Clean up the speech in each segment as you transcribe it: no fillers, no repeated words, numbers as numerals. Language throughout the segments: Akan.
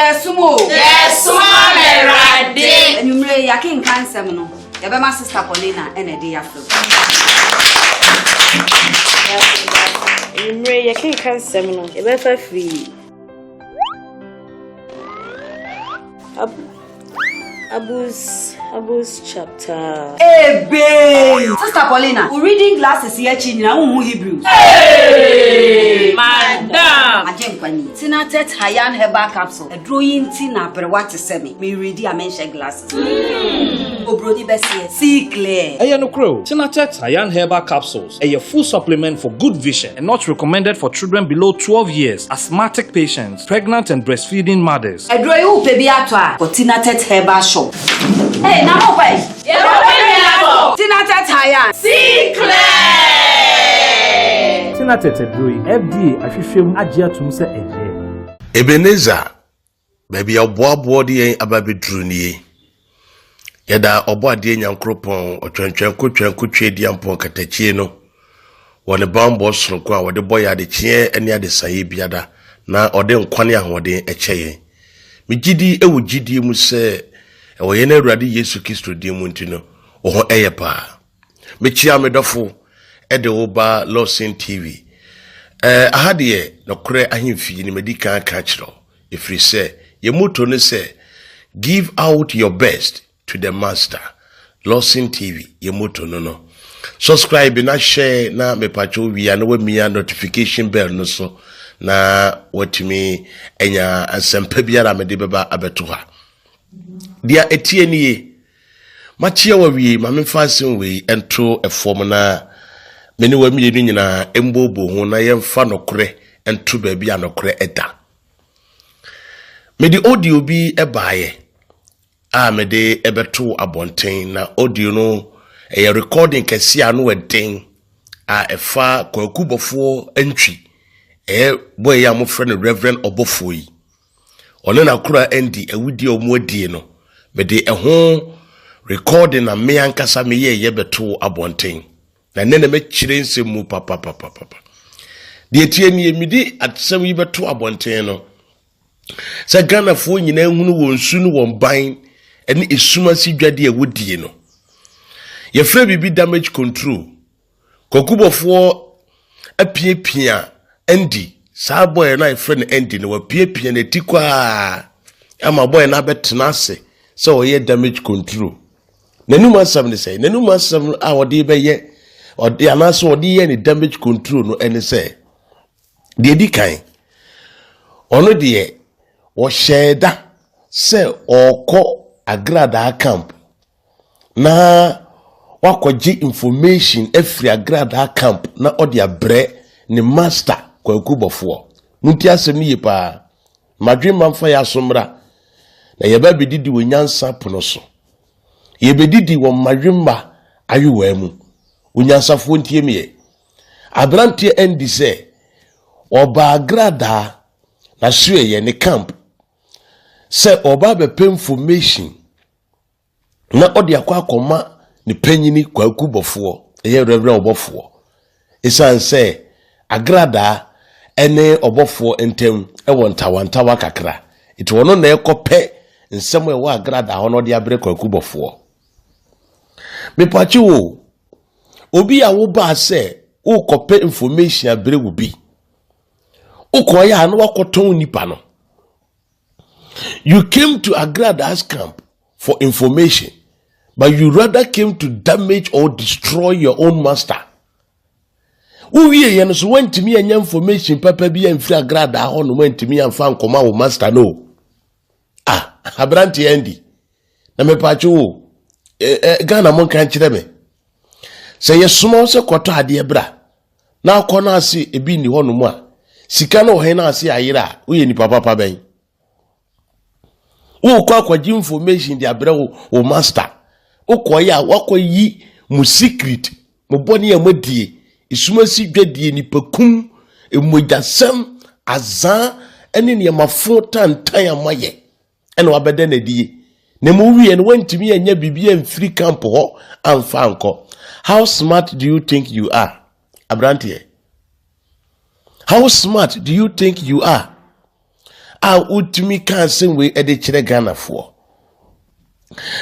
yɛsom o. Yɛsom ama Awurade. Anwummerɛ yi yɛakenka nsɛm no, yɛbɛma Sista Paulina ɛna ɛde yɛafam. Anwummerɛ yi yɛkenka nsɛm no, yɛbɛfa firi Ab Abus Abus chapter. Ebe! Sister Paulina, wo reading glasses yi akyi nyinaa wonhu Hebrews. Madam. Agye nkwa ni. Tinatet Hayan Herbal Capsule. Aduro yi nti na aberewa te sɛ me. Me readi a menhyɛ glasses. Obroni bɛseɛ. See clear. Ɛyɛ nokorɛ o, Tinatet Hayan Herbal Capsules ɛyɛ full supplement for good vision and not recommended for children below 12 years, asthmatic patients, pregnant and breastfeeding mothers. Aduro yi wopɛ bi atɔ a, kɔ Tinatet Herbal Shop. Hey, na mo kɔ yi. Yɛkɔ pɛ bi atɔ. Tinatet Hayan. See clear. Tinatet aduro yi, FDA ahwehwɛ mu agye atom sɛ ɛyɛ. Ebenezer, baabi a ɔboaboɔ de yɛn aba abɛduru nie. Yɛda Ɔbɔadeɛ Nyankoropɔn, ɔtwɛntwɛnko twɛnko tweadiampɔn katakyie no, wɔ ne banbɔ sononko a ɔde bɔ yɛn adekyeɛ ne adesaeɛ biada na ɔde nkwa ne ahoɔden kyɛ yɛn. Megye di wɔ gyidie mu sɛ ɛwɔ yɛn Awurade Yesu Kristo din mu nti no, wo ho yɛ paa. Mekyia me dɔfo de wo ba Lawson TV. Eh, aha deɛ nokorɛ ahemfie no madi kan aka akyerɛ wo, ɛfiri sɛ yɛn motto ne sɛ give out your best to the master. Lawson TV yɛn motto no no. Subscribe na share na mepakyɛw wie a na wamia notification bell no so na watumi anya nsɛmpa biara a mede bɛba abɛto ha. Deɛ ɛteɛ nie, makyea wo awie, ma memfa asɛm wei nto fam na me ne wo mmienu nyinaa mbooboo ho na yɛmfa nokorɛ nto baabi a nokorɛ da. Mede audio bi baeɛ a mede bɛto abɔnten na audio no ɛyɛ recording kɛseɛ a ano ɛden a ɛfa Kwaku Bɔfoɔ Antwi, ɛyɛ boy yi a wɔfrɛ no Reverend Ɔbɔfoɔ yi. Ɔne n'akora Andy awudie a wɔn adie no, mede ɛho recording na me ankasa meyɛɛyɛ bɛtoo abɔnten. Na ɛnɛ na mɛkyerɛ nsɛm mu papapapapa. Deɛ tie nie, mede asɛm yi bɛto abɔnten no, sɛ Ghanafoɔ nyinaa hunu wɔn su ne wɔn ban ne esum ase dwadeɛ a wɔdie no. Yɛfrɛ biribi damage control. Kwakubɔfoɔ apiapia Andy, saa bɔyɛ no a yɛfrɛ no Andy no, wapiapia n'ati koraa ama bɔyɛ no abɛtena ase sɛ ɔyɛ damage control. N'anum asɛm ne sɛ, n'anum asɛm a ɔde bɛyɛ ɔde anaasɛ ɔde yɛ ne damage control no ɛne sɛ, deɛ di kan, ɔno deɛ ɔhyɛɛ da sɛ ɔrekɔ Agradaa camp na wakɔgye information afiri Agradaa camp na ɔde abrɛ ne master Kwaku Bɔfoɔ. Montie asɛm no yie paa. Madwemma mfa yɛ aso mmra na yɛba bɛdidi wɔ nyansa pono so. Yɛbɛdidi wɔ mmadwemma ayowaa mu. Onyansafoɔ ntie meɛ. Aberanteɛ Andy sɛ ɔbaa Agradaa n'asoɛeɛ ne camp sɛ ɔba abɛpɛ information na ɔde akɔ akɔma ne panyini Kwaku Bɔfoɔ, ɛyɛ Reverend Ɔbɔfoɔ. Ɛsiane sɛ Agradaa ne Ɔbɔfoɔ ntam wɔ ntawantawa kakra, nti ɔno na ɛkɔpɛ nsɛm a ɛwɔ Agradaa hɔ na ɔde abrɛ Kwaku Bɔfoɔ. Mepakye wo, obi a wobaa sɛ wokɔpɛ information abrɛ wo bi, wokɔeɛ a na wakɔtɔn nipa no. You came to Agrada's camp for information, but you rather came to damage or destroy your own master. Wowie yɛ no so woantumi anya information papa bi amfiri agradaa hɔ nom antumi amfa nkɔma wo master no. Ah, aberanteɛ Andy, na mepatwe wo, eh, eh, Ghana mo nka nkyerɛ me. Sɛ yɛsoma wo sɛ kɔtɔ adeɛ bra, na akɔ no ase ebi nni hɔ nom a, sika no wɔ he na ase ayera a, woyɛ nipa papa bɛn? Wokɔ akɔgye information de abrɛ wo wo master. Wokɔyɛ a wakɔyi mo secret, mo bɔne a moadie, esumasi dwadie, nipakum, mmogyasɛm, azaa ne nneɛma fo tantan a moayɛ ɛna wabɛda no adie. Na mu wie no wantumi anya biribi amfiri camp hɔ amfa ankɔ. How smart do you think you are? Aberanteɛ. How smart do you think you are? a wotumi ka asɛm wei de kyerɛ Ghanafoɔ.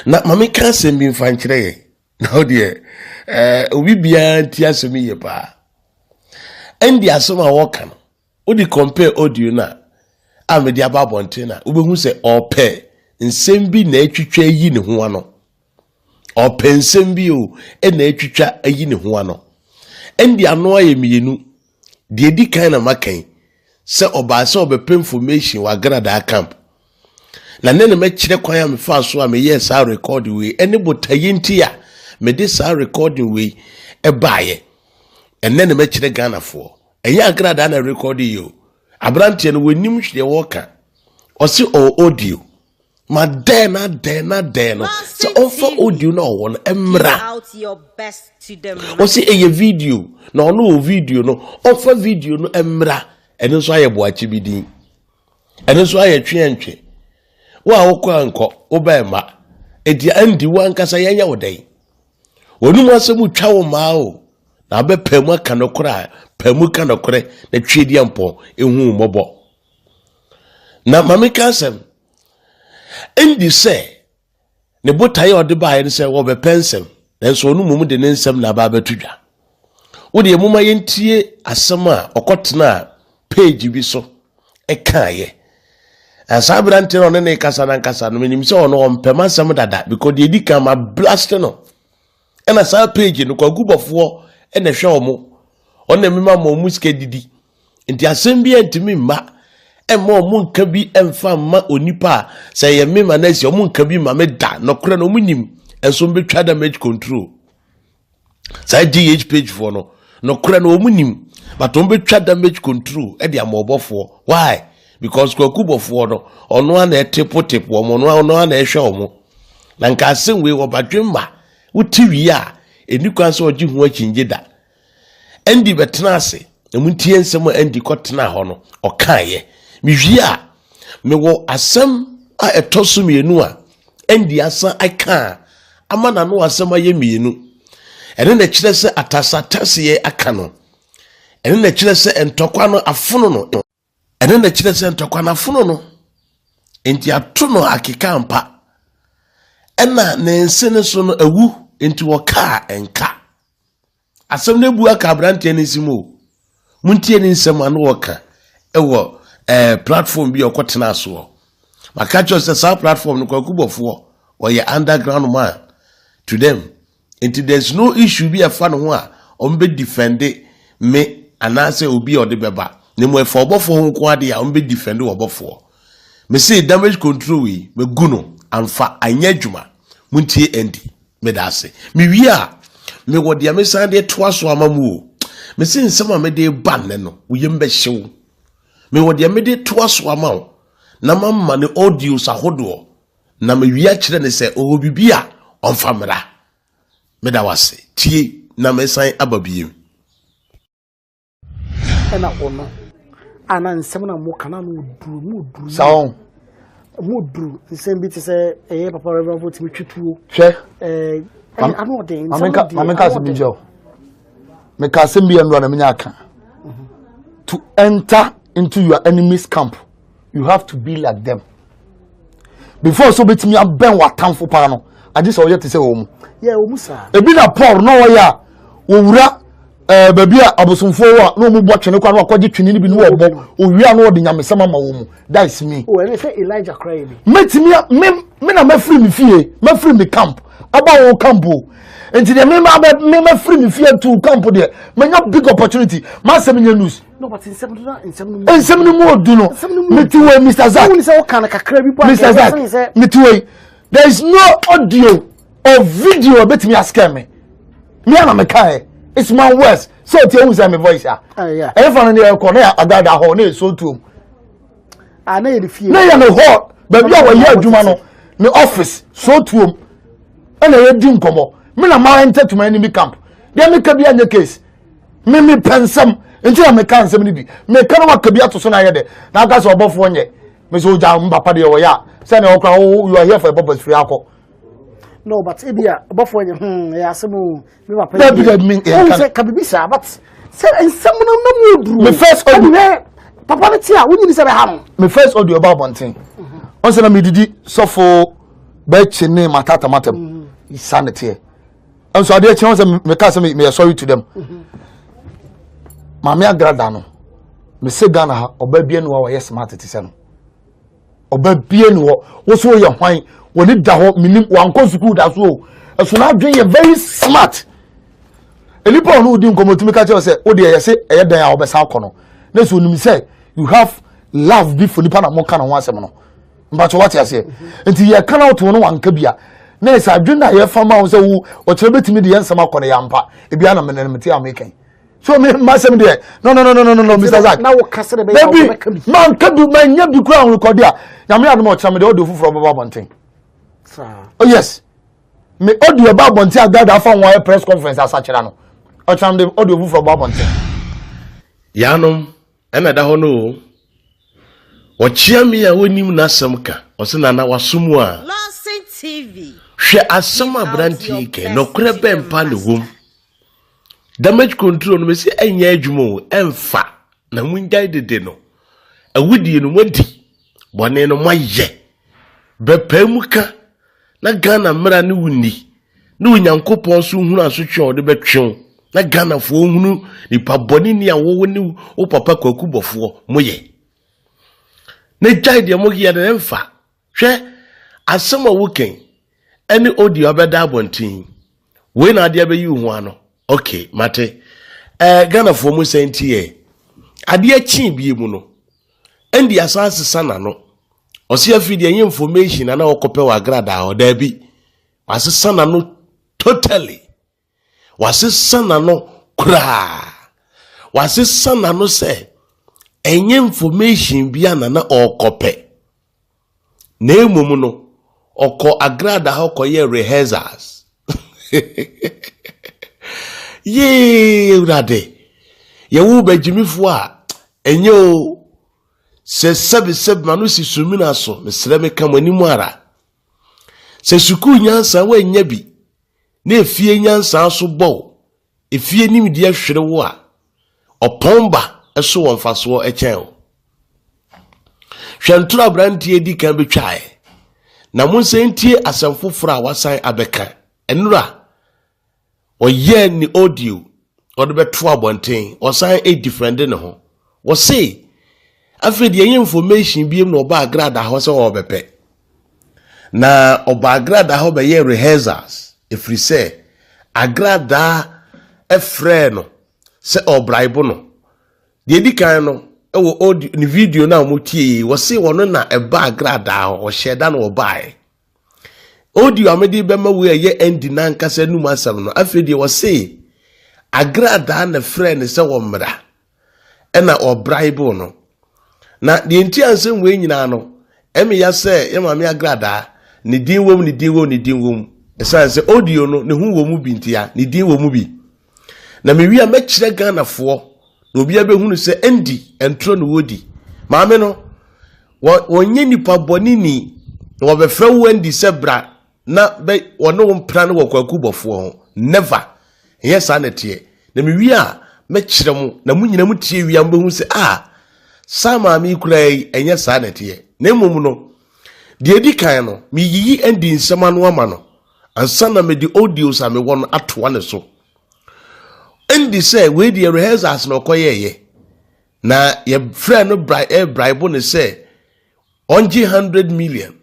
Na ma meka asɛm bi mfa nkyerɛ yɛn. Na wo deɛ, eh, obi biara nti asɛm yie paa. Ɛnde asɛm a wɔka no, wode compare audio no a a mede aba abɔnten a, wobɛhu sɛ ɔpɛ nsɛm bi na atwitwa ayi ne ho ano. Ɔpɛ nsɛm bi o na atwitwa ayi ne ho ano. Ɛnde ano ayɛ mmienu. Deɛ ɛdi kan na maka yi, sɛ ɔbaa sɛ ɔbɛpɛ information wɔ Agradaa camp. Na ne na mɛkyerɛ kwan a mefaa so a meyɛɛ saa recording wei ɛne botaeɛ nti a mede saa recording wei ɛbaeɛ. Ɛnɛ na mɛkyerɛ Ghanafoɔ. Ɛnyɛ Agradaa na recording yi o. Aberanteɛ no wɔnim deɛ wɔreka. Ɔse ɔwɔ audio. Ma dɛn na dɛn na dɛn no sɛ ɔmfa audio no a ɔwɔ no mmra. Ɔse ɛyɛ video na ɔno wɔ video no ɔmfa video no mmra. Ɛno nso ayɛ boakye bi din. Ɛno nso ayɛ tweɛntwe. Wo a wokɔ a nkɔ, wobɛɛ mma. Enti Andy wo ankasa yɛnyɛ wo dɛn? Wɔnum asɛm twa wo mmaa o. Na abɛpɛ mu aka nokorɛ a, pɛ mu ka nokorɛ na tweediampɔn ehu wo mmɔbɔ. Na ma menka asɛm. Andy sɛ Ne botaeɛ a ɔde baeɛ no sɛ wɔbɛpɛ nsɛm, nanso ɔno mmom de ne nsɛm na aba abɛto dwa. Wo deɛ momma yɛntie asɛm a ɔkɔtenaa page bi so ɛkaeɛ. Na saa aberanteɛ no ɔne ne kasa no ankasa no, menim sɛ ɔno ɔmpɛ m'asɛm dada because deɛ ɛdi kan ma blast no. Ɛna saa page no Kwaku Bɔfoɔ ɛna ɛhwɛ wɔn. Ɔno na mema ma wɔn sika didi. Nti asɛm bi ntumi mma ɛmma ɔmo nka bi ɛmfa mma onipa a sɛ ɛyɛ me ma no asi ɔmo nka bi ma me da nɔkorɛ no ɔmo nim ɛnso ɔmo bɛtwa damage control saa gh page foɔ no nɔkorɛ no ɔmo nim but ɔmo bɛtwa damage control ɛde ama ɔbɔfoɔ why because kwaku bɔfoɔ no ɔno ana ɛtepo tepo ɔmo ɔno ɔno ana ɛhwɛ ɔmo na nka asɛm wei ɔbadwe mma wote wie a ɛni kwan sɛ ɔgye ho akyingye da Andy bɛtenaa ase, na montie nsɛm a Andy kɔtenaa hɔ no, ɔkaeɛ. Mewie a, mewɔ asɛm a ɛtɔ so mmienu a Andy asan aka a ama n'ano asɛm ayɛ mmienu. Ɛno na ɛkyerɛ sɛ atasataseɛ aka no. Ɛno na ɛkyerɛ sɛ ntɔkwa no afono no. Ɛno na ɛkyerɛ sɛ ntɔkwa no afono no. Enti ato no akeka ampa. Ɛna ne nse no so no awu, enti wɔkaa nka. Asɛm no abu aka aberanteɛ no nsim o. Montie ne nsɛm a na wɔka wɔ eh, platform bi a ɔkɔtenaa soɔ. Maka kyerɛ sɛ saa platform no Kwaku Bɔfoɔ ɔyɛ underground man to them. Nti there's no issue bi a ɛfa ne ho a wɔn defend me anaasɛ obi a ɔde bɛba. Na mmom ɛfa ɔbɔfoɔ ho nko adeɛ a wɔn bɛ defend ɔbɔfoɔ. Mese damage control yi megu no amfa anyɛ adwuma. Montie Andy. Meda ase. Mewie a, mewɔ deɛ mesan de toa so ama mu o. Mese nsɛm a mede ba nnɛ no, wo yam bɛhye wo. Mewɔ deɛ mede toa so ama wo na mama no audios ahodoɔ na mewie akyerɛ no sɛ ɔwɔ biribi a ɔmfa mmra. Meda wo ase. Tie na mesan aba biem. ɛna ɔno a na nsɛm na mo ka na no duru mu duru saa wɔn mu duru nsɛm bi te sɛ ɛyɛ papa reverend fo tumi twi tuo hwɛ ɛɛ ano ɔden nsɛm deɛ maame nka asɛm bi nkyɛw meka asɛm bi ɛnura na menya aka to enter into your enemy's camp you have to be like them before so betumi abɛn w'atamfo paa no agye sɛ ɔyɛ te sɛ wɔn mu. yɛ wɔn mu saa. ebi na paul na ɔyɛ a wɔwura ɛɛ eh, baabi a abosomfoɔ wɔ a na wɔn bɔ twene kɔ na wakɔgye twene no bi na wɔbɔ owia na wɔde nyamesɛm ama wɔn mu that is me. o ɛne sɛ elijah kora yɛ bi. mɛtumi a me me na mɛfiri mi fie mɛfiri mi camp aba wɔn camp o nti deɛ me ma bɛ me mɛfiri mi fie to camp deɛ mɛnya big opportunity ma asɛm nyɛ news. No, but nsɛm no nsɛm no mu. Nsɛm no mu odu no. Mete wɔ Mr. Zak. Mr. Zak, mete wɔ yi. There is no audio or video ebetumi ascare me. Me ana me ka It's my words. So ti ehu sɛ me voice a. Ɛyɛ fa no ne ɛkɔ ne agada hɔ ne so tuom. Ah, na yɛ ne fie. Na yɛ ne hɔ baabi a wɔyɛ adwuma no ne office so tuom. Ɛna yɛ di nkɔmɔ. Me na ma enter to my enemy camp. Deɛ meka bi anyɛ case. Me me pɛ nsɛm nti na meka nsɛm no bi meka no waka bi ato so na ayɛ dɛ na aka sɛ ɔbɔfoɔ nyɛ me sɛ ogya mpapa deɛ ɔyɛ a sɛnea ɔkora wo you are here for a purpose firi akɔ no but ebi a ɔbɔfoɔ nyɛ hmm ɛyɛ asɛm o me papa dabi dabi me nka sɛ ka bibi saa but sɛ nsɛm no na mu oduru me first audio ɛnɛ Papa no te a wonyini sɛ bɛha no. Me first audio ɛba abɔnten. Ɔn sɛ na medidi sɔfo bɛkye ne matata matam. Saa ne teɛ. Nso adeɛ kye wɔn sɛ meka sɛ meyɛ sorry to them. Maame Agrada no, mese Ghana ha ɔbaa bia ni hɔ a wɔyɛ smart te sɛ no. Ɔbaa bia ni hɔ, wo so woyɛ hwan, wɔne da hɔ, menim, wankɔ sukuu da so o. Ɛso n'adwene yɛ very smart. Nnipa a ɔne wodi nkɔmmɔ tumi ka kyerɛ sɛ wo deɛ yɛse ɛyɛ dɛn a wɔbɛsan akɔ no. Na sɛ onim sɛ you have love bi for nipa na moka ne ho asɛm no. Mpakyɛ wate aseɛ. Nti yɛka na woto no wanka bi a, na ɛsɛ adwene na yɛfa ma wo sɛ wo ɔkyerɛ bɛtumi de yɛn nsɛm akɔ no yɛ ampa. Ebi ana mene mete a meka yi. So me ma sɛm deɛ no no no no no no Mr. Zak. Na wo kasa de bɛyɛ wo bɛka bi. Manka bi manya bi kura ho rekɔde a. Nyame adom ɔkyerɛ me de audio foforɔ bɛba abɔnten. Oh yes. Me audio ba abɔnten a Ghana afa ho ayɛ press conference asakyera no. Ɔkyerɛ me de audio foforɔ ba abɔnten. Yanom ɛna ɛda hɔ no o. Ɔkyea me a wɔnim n'asɛm ka. Ɔsɛ nana waso mu a. Hwɛ asɛm aberanteɛ yi kɛ nɔkorɛ bɛn pa ne wom. Damage control no mesi ɛnyɛ adwuma o ɛmfa na mongyae dede no. Awudie no moadi bɔne no moayɛ. Bɛpae mu ka na Ghana mmara ne wo nni ne Onyankopɔn nso hunu asotwe a ɔde bɛtwe wo na Ghanafoɔ hunu nipa bɔne ni a wo ne wo papa Kwaku Bɔfoɔ moyɛ. Na gyae deɛ moyɛ no ɛmfa. Hwɛ asɛm a wokan ɛne audio abɛda abɔnten wei na adeɛ abɛyi wo ho ano. Ok mate. Ɛɛ Ghanafoɔ mo sɛn ti yɛ adeɛ kyee bie mu no ɛndi asan asesa n'ano. Ɔsi afei deɛ ɛnyɛ information na na ɔkɔpɛ wɔ agradaa hɔ daabi wasesa n'ano totally wasesa n'ano koraa wasesa n'ano sɛ ɛnyɛ information bi a na na ɔkɔpɛ na mmom no ɔkɔ agradaa hɔ kɔyɛ rehearsals yee awurade yɛwo bɛgyimifoɔ a ɛnyɛ o Sɛ sɛbesɛbe m'ano si sumina so, mesrɛ meka mo anim ara. Sɛ sukuu nyansa woannya bi, na efie nyansa so bɔ wo, efie nimdeɛ hwere wo a, ɔpɔn ba so wɔ mfasoɔ kyɛn wo. Hwɛ ntoro aberanteɛ di kan bɛtwaeɛ, na monsan ntie asɛm foforɔ a wasan abɛka. Nnora, Ɔyɛɛ ne audio ɔde bɛto abɔnten ɔsan ɛdifrɛnde ne ho wɔse afei deɛ ɛnyɛ information biem na ɔba agrada hɔ sɛ ɔrebɛpɛ na ɔba agrada hɔ bɛyɛ rehearsals ɛfiri sɛ agradaa ɛfrɛɛ no sɛ ɔbraibo no deɛ ɛdi kan no ɛwɔ audio ne video no a wɔtie yi wɔse wɔno na ɛba agradaa hɔ ɔhyɛ da na ɔbaeɛ Audio a mede bɛma wo a ɛyɛ Andy n'ankasa anum asɛm no, afei deɛ ɔse agradaa na frɛ no sɛ ɔmmra ɛna ɔbraibo no. Na deɛ nti a nsɛm wei nyinaa no, ɛme ya sɛ yɛ maame agradaa ne din wom, ne din wom, ne din wom. Ɛsiane sɛ audio no ne ho wɔ mu bi ntia, ne din wɔ mu bi. Na mewie a mɛkyerɛ Ghanafoɔ na obiara bɛhunu sɛ Andy ntorɔ na wɔdi. Maame no, wɔnyɛ nipa bɔne ni na wɔbɛfrɛ wo Andy sɛ bra na bɛ wɔne wo mpena no wɔ kwaku bɔfoɔ ho. Never. Ɛnyɛ saa na ɛteɛ. Na mewie a mɛkyerɛ mo na mo nyina mo tie wie a mobɛhu sɛ ah saa maame yi koraa yi ɛnyɛ saa na ɛteɛ. Na mmom no, deɛ ɛdi kan no, meyiyi Andy nsɛm ano ama no ansa na mede audios a mewɔ no atoa ne so. Ɛndi sɛ wei deɛ rehearsals na ɔkɔyɛɛyɛ na yɛfrɛ no bra ɛbraibo ne sɛ ɔngye 100 million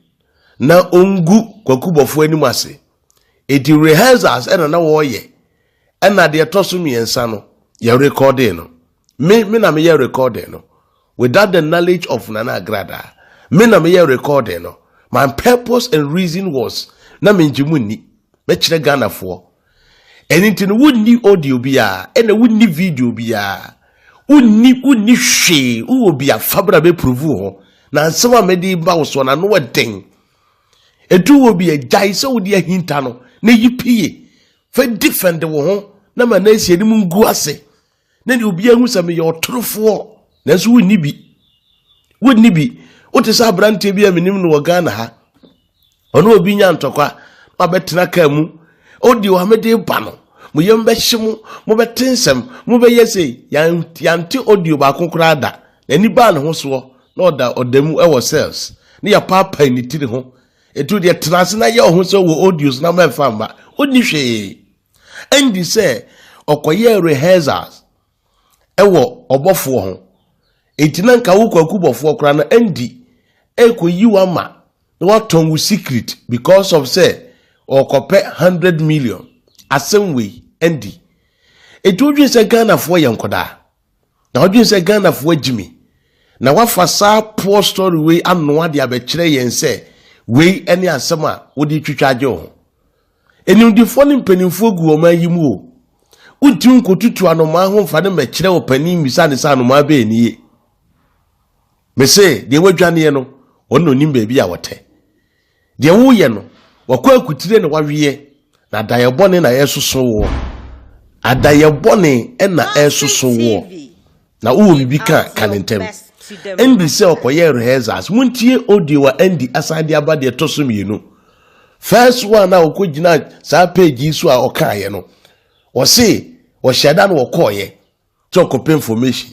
na ɔngu kwakubɔfoɔ anim ase. Eti rehearsals ɛna na wɔreyɛ ɛna deɛ ɛtɔ so mmiɛnsa no yɛ recording no. Me me na meyɛ recording no without the knowledge of Nana Agrada. Me na meyɛ recording no. My purpose and reason was na mengye mu nni. Mɛkyerɛ Ghanafoɔ. Ɛno nti no wonni audio biara ɛna wonni video biara. Wonni wonni hwee wowɔ bi afa bra bɛprove ho. Na nsɛm a mede ba wo soɔ no ano ɛden. Ɛtu wɔ bi agyae sɛ wode ahinta no na yi pie fa defend wo ho na ma na asi anim ngu ase. Na deɛ obiara hu sɛ meyɛ ɔtorofoɔ nanso wonni bi. Wonni bi. Wote sɛ aberanteɛ bi a menim no wɔ Ghana ha. Ɔne obi nya ntɔkwa na wabɛtena kaa mu. Odi hɔ a mede ba no, mo yam bɛhye mo, mobɛte nsɛm, mobɛyɛ sei. Yɛante audio baako koraa da. N'ani baa ne ho soɔ na ɔda ɔda mu wɔ cells ne yɛpaapae ne tiri ho. Ɛtu deɛ tena ase na yɛ ɔho sɛ wɔ audios na mɛmfa mma. Ɔnni hwee. Ɛndi sɛ ɔkɔyɛɛ rehearsals ɛwɔ ɔbɔfoɔ ho. Enti na nka wo kwaku bɔfoɔ koraa no Andy ɛrekɔyi wo ama na watɔn wo secret because of sɛ ɔrekɔpɛ 100 million. Asɛm wei Andy. Enti wodwene sɛ Ghanafoɔ yɛ nkɔdaa? Na wodwene sɛ Ghanafoɔ agyimi? Na wafa saa poor story wei anoa de abɛkyerɛ yɛn sɛ wei ne asɛm a wode twitwa agye wo ho. Animdefoɔ ne mpanimfoɔ gu ɔman yi mu o. Wontumi nkɔtutu anomaa ho mfa no mmɛkyerɛ ɔpanin mmisa ne sɛ anomaa bɛn nie. Mese deɛ wadwaneɛ no, ɔno na onim baabi a wɔtɛ. Deɛ woyɛ no, wakɔ akutire na waweɛ, na adayɛ bɔne na ɛresoso woɔ. Adayɛ bɔne na ɛresoso woɔ. Na wowɔ biribi ka a, ka no ntɛm. Andy sɛ ɔkɔyɛɛ rehearsals. Montie audio a Andy asan de aba deɛ ɛtɔ so mmienu. First one a ɔkɔgyina saa page yi so a ɔkaeɛ no, ɔse ɔhyɛ da na ɔkɔɔyɛ sɛ ɔkɔpɛ information.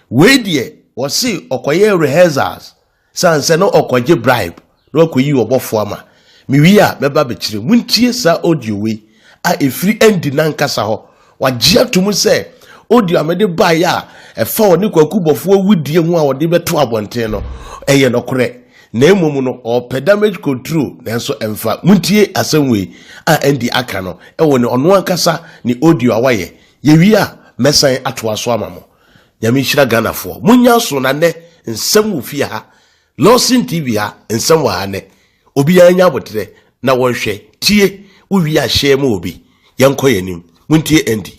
Wei deɛ ɔse ɔkɔyɛɛ rehearsals Sane sɛ na ɔkɔgye bribe na wakɔyi ɔbɔfoɔ ama. Mewie a mɛba abɛkyerɛ mu. Montie saa audio wei a ɛfiri Andy n'ankasa hɔ. Wagye ato mu sɛ audio a mede baeɛ a ɛfa ɔne Kwaku Bɔfoɔ awudie ho a ɔde bɛto abɔnten no, ɛyɛ nɔkorɛ. Na mmom no, ɔrepɛ damage control nanso ɛmfa. Montie asɛm wei a Andy aka no wɔ ne ɔno ankasa ne audio a wayɛ. Yɛwie a, mɛsan atoa so ama mo. Nyame nhyira Ghanafoɔ. Monya aso na nnɛ nsɛm wɔ fie ha. Lawson TV ha nsɛm wɔ ha nnɛ. Obiara nya aboterɛ na wɔnhwɛ. Tie, wowie a share ma obi. Yɛnkɔ yɛn anim. Montie Andy.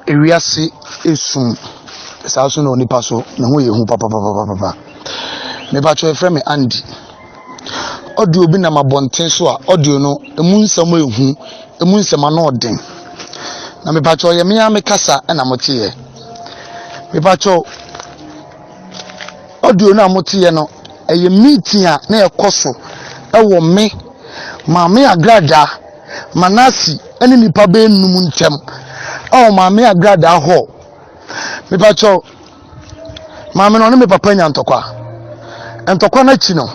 Ewiase esum, saa nso na onipa so ne ho yɛ hu papapapapa. Mepakyɛw yɛfrɛ me Andy. Audio bi nam abɔnten so a audio no emu nsɛm yɛ hu, emu nsɛm ano ɔden. Na mepakyɛw yɛ me ara me kasa na moteɛ. Mepakyɛw audio no a moteɛ no ɛyɛ meeting a na ɛkɔ so ɛwɔ me Maame Agradaa, Manasi ɛne nnipa bɛyɛ nnum ntam ɛwɔ Maame Agradaa hall. Mepakyɛw Maame no ɔne me papa nya ntɔkwa. Ntɔkwa no akyi no,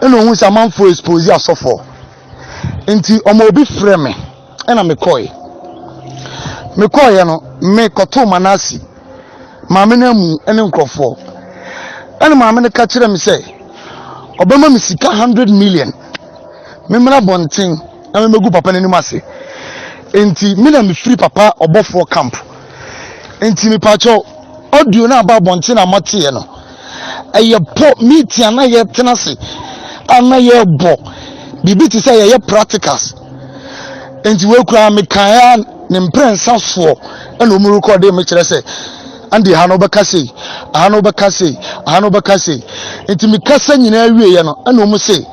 ɛna ohun sɛ amanfoɔ expose asɔfoɔ. Nti ɔma obi frɛ me ɛna mekɔe. Mekɔeɛ no, me kɔtoo Manase maame no amu ne nkurɔfoɔ. Ɛna maame no ka kyerɛ me sɛ ɔbɛma me sika 100 million memmra abɔnten na memmɛgu papa no anim ase. Nti me na mefiri papa ɔbɔfoɔ camp. Nti mepaakyɛw audio no aba abɔnten a moateɛ no ɛyɛ pɔ meeting a na yɛtena ase a na yɛbɔ biribi te sɛ yɛyɛ practicals nti wei koraa mekaeɛ a ne mprɛnsa soɔ ɛna wɔn rekɔde me kyerɛ sɛ ande ha no wobɛka sei aha no wobɛka sei aha no wobɛka sei nti mekasa nyinaa wieɛ no ɛna wɔn se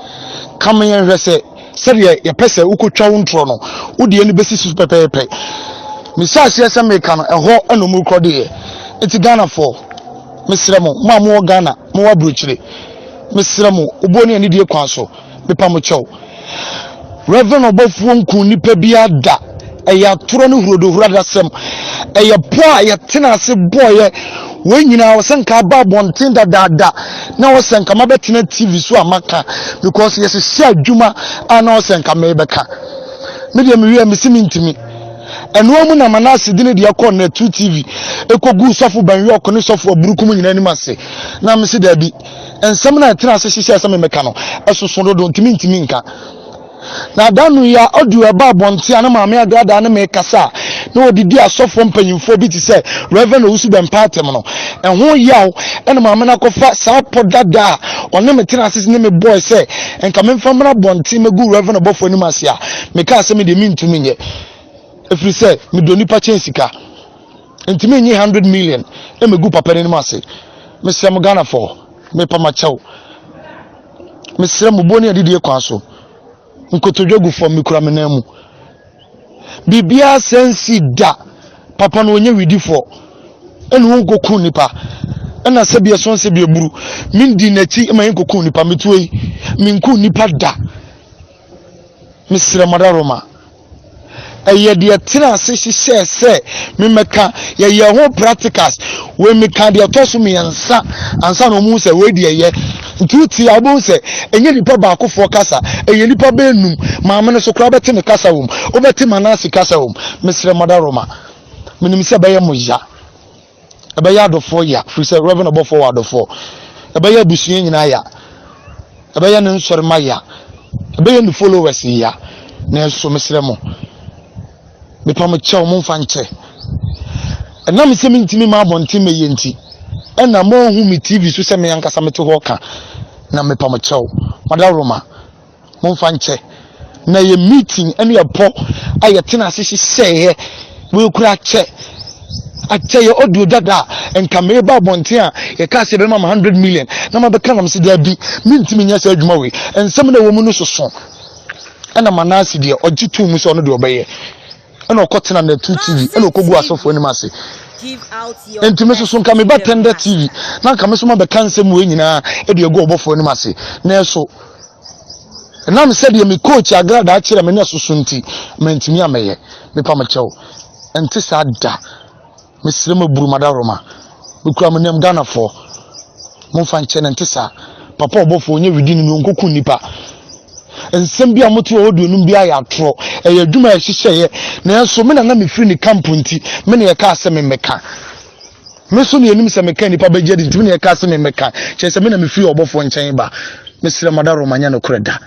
kame yɛn hwɛ sɛ Sɛdeɛ yɛpɛ sɛ wokɔtwa wo ntorɔ no, wo deɛ no bɛsi so pɛpɛɛpɛ. Mehyɛ aseɛ sɛ meka no, ɛhɔ na ɔmu rekɔdeeɛ. Nti Ghanafoɔ, mesrɛ mo, mo a mowɔ Ghana, mowɔ aburokyire, mesrɛ mo, obuo ne anidie kwan so, mepa mo kyɛw. Reverend ɔbɔfoɔ nku nipa biara da. Ɛyɛ atorɔ ne hurodohuradasɛm. Ɛyɛ pɔ a yɛtena ase bɔeɛ. Wei nyinaa ɔsɛ nka aba abɔnten dadaada na ɔsɛ nka mabɛtena TV so a maka because yɛhyehyɛ adwuma a na ɔsɛ nka mebɛka. Me deɛ mewie a mesi mentumi. Ɛnoa mu na Manase de ne deɛ kɔɔ Net2 TV ɛkɔguu sɔfo Banyɔk ne sɔfo Aburukum nyinaa anim ase na mese daabi nsɛm no a ɛtena ase hyehyɛɛ sɛ memɛka no ɛsoso dodo nti mentumi nka. Na da no yi a audio ɛba abɔnten a na Maame Agradaa ne me rekasa a na wɔde di asɔfoɔ mpanyinfoɔ bi te sɛ Rev. Owusu Bɛmpa atɛm no, ɛho yaw na maame no akɔfa saa pɔ dada a ɔne me tena ase ne me bɔe sɛ nka memfa mmra abɔnten mɛgu Rev. Ɔbɔfoɔ anim ase a mekaa sɛ me deɛ mentumi nyɛ ɛfiri sɛ medɔ nipa kyɛn sika nti mennye 100 million mɛgu papa no anim ase. Mesrɛ mo Ghanafoɔ, mepa makyɛw. Mesrɛ mo, buo ne adidie kwan so. Nkotodwe gu fam, mekura me nan mu. Biribiara sɛ nsi da. Papa no ɔnyɛ widifoɔ. Ɛna ɔnkɔku nnipa. Ɛna sɛbi ɛsɔn sɛbi ɛburu. Mendi n'akyi ma yɛnkɔku nnipa. Metuo yi, menku nnipa da. Mesrɛ mo adaworoma. Ɛyɛ deɛ tena ase hyehyɛɛ sɛ memmɛka. Yɛyɛɛ ho practicals. Wei meka deɛ ɛtɔ so mmiɛnsa ansa na wɔhu sɛ wei deɛ ɛyɛ. Nti wotie a wobɛhu sɛ ɛnyɛ nipa baakofoɔ kasa, ɛyɛ nipa bɛyɛ num. Maame no so koraa wobɛte ne kasa wom, wobɛte Manase kasa wom. Mesrɛ Mother Roma, menim sɛ ɛbɛyɛ mo ya. Ɛbɛyɛ adɔfoɔ ya, firi sɛ Reverend ɔbɔfoɔ wɔ adɔfoɔ. Ɛbɛyɛ abusua nyinaa ya. Ɛbɛyɛ ne nsɔrema ya. Ɛbɛyɛ ne followers ya. Nanso mesrɛ mo, mepa mo kyɛw momfa nkyɛ. Ɛnam sɛ mentumi ma abɔnten mɛyɛ nti, ɛna moanhu me TV so sɛ me ankasa mete hɔ ka. Na mepa mo kyɛw, madawroma. Momfa nkyɛ. Na ɛyɛ meeting ne ɛpɔ a yɛtena ase hyehyɛeɛ. Wei kura akyɛ. Akyɛ yɛ audio dada a nka meba abɔnten a yɛkaa sɛ yɛbɛma ma 100 million na mabɛka nam sɛ daabi mentumi nyɛ saa adwuma wei. Nsɛm na ɛwɔ mu no soso. Ɛna Manase deɛ ɔgye too mu sɛ ɔno deɛ ɔbɛyɛ. Ɛna ɔkɔtena Natu TV ɛna ɔkɔgu asɔfoɔ anim ase. Nti me soso nka meba Tender TV na nka me so mabɛka nsɛm wei nyinaa de agu ɔbɔfoɔ anim ase. Nanso Ɛnam sɛdeɛ me coach agradaa kyerɛ me na ɛsoso nti, mantumi ammɛyɛ. Mepa mo kyɛw. Ɛnte saa da. Mesrɛ mo aburu madaworoma. Mekura mo nam Ghanafoɔ. Momfa nkyɛ no, ɛnte saa. Papa ɔbɔfoɔ ɔnyɛ widini no, ɔnkɔku nnipa. Nsɛm bi a mote wɔ audio no mu biara yɛ atorɔ. Ɛyɛ adwuma a yɛhyehyɛeɛ. Nanso me na na mefiri ne camp nti, me na yɛkaa sɛ memmɛka. Me nso na yɛnim sɛ meka nnipa bɛgye adi nti me na yɛka sɛ memmɛka kyerɛ sɛ me na mefiri ɔbɔfoɔ nkyɛn ba. Mesrɛ mo adaworoma nyɛ nokorɛ da.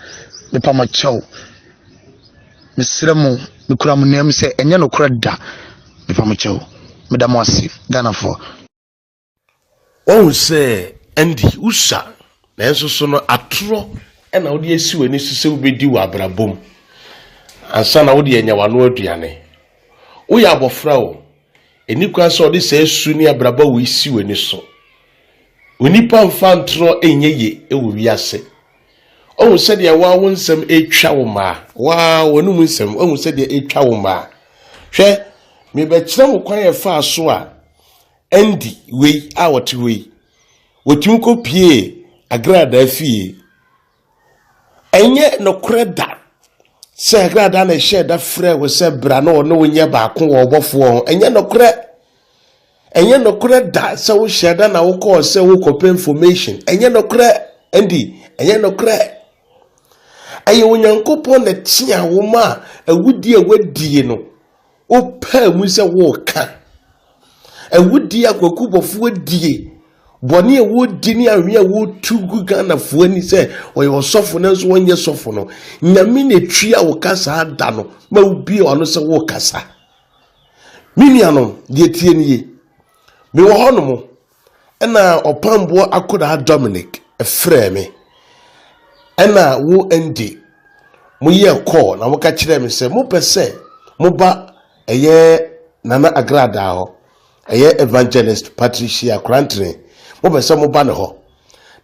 Mepa mo kyɛw. Mesrɛ mo, mekura mo nam sɛ ɛnyɛ nokorɛ da. Mepa mo kyɛw. Meda mo ase, Ghanafoɔ. Woahu sɛ Andy, wosua, nanso so no atorɔ na wode asi w'ani so sɛ wobɛdi wɔ abrabɔ mu ansa na wode anya w'ano aduane. Woyɛ abɔfra o, Ɛnni kwan sɛ ɔde saa su ne abrabɔ wei si w'ani so. Onipa mfa ntorɔ nyɛ ye wɔ wiase. Ɔhu sɛdeɛ waa wo nsɛm retwa wo mmaa. Waa w'anum nsɛm, ɔhu sɛdeɛ ɛretwa wo mmaa. Hwɛ, mebɛkyerɛ wo kwan a ɛfaa so a Andy wei a ɔte hɔ yi, wɔtumi kɔpiee agradaa fie. Ɛnyɛ nokorɛ da sɛ agradaa na ɛhyɛɛ da frɛɛ wo sɛ bra na ɔne wo nyɛ baako wɔ ɔbɔfoɔ ho. Ɛnyɛ nokorɛ. Ɛnyɛ nokorɛ da sɛ wohyɛɛ da na wokɔɔ sɛ wokɔpɛ information. Ɛnyɛ nokorɛ. Ɛndi, ɛnyɛ nokorɛ. Ɛyɛ Onyankopɔn na ɛtea wo ma awudie a wadie no Wopaa mu sɛ woreka. Awudie a Kwaku Bɔfoɔ adie, bɔne a wɔredi ne ahwea a wɔretu gu Ghanafoɔ ani sɛ ɔyɛ ɔsɔfo nanso ɔnyɛ sɔfo no, Nyame na ɛtua wo ka saa da no ma wobie w'ano sɛ worekasa. Me nuanom, deɛ tie nie. Mewɔ hɔnom ɛna ɔpamboɔ akoraa Dominic frɛɛ me ɛna wo Andy moyɛɛ call na moka kyerɛɛ me sɛ mopɛ sɛ moba ɛyɛ Nana Agradaa hɔ ɛyɛ Evangelist Patricia Korantene mopɛ sɛ moba ne hɔ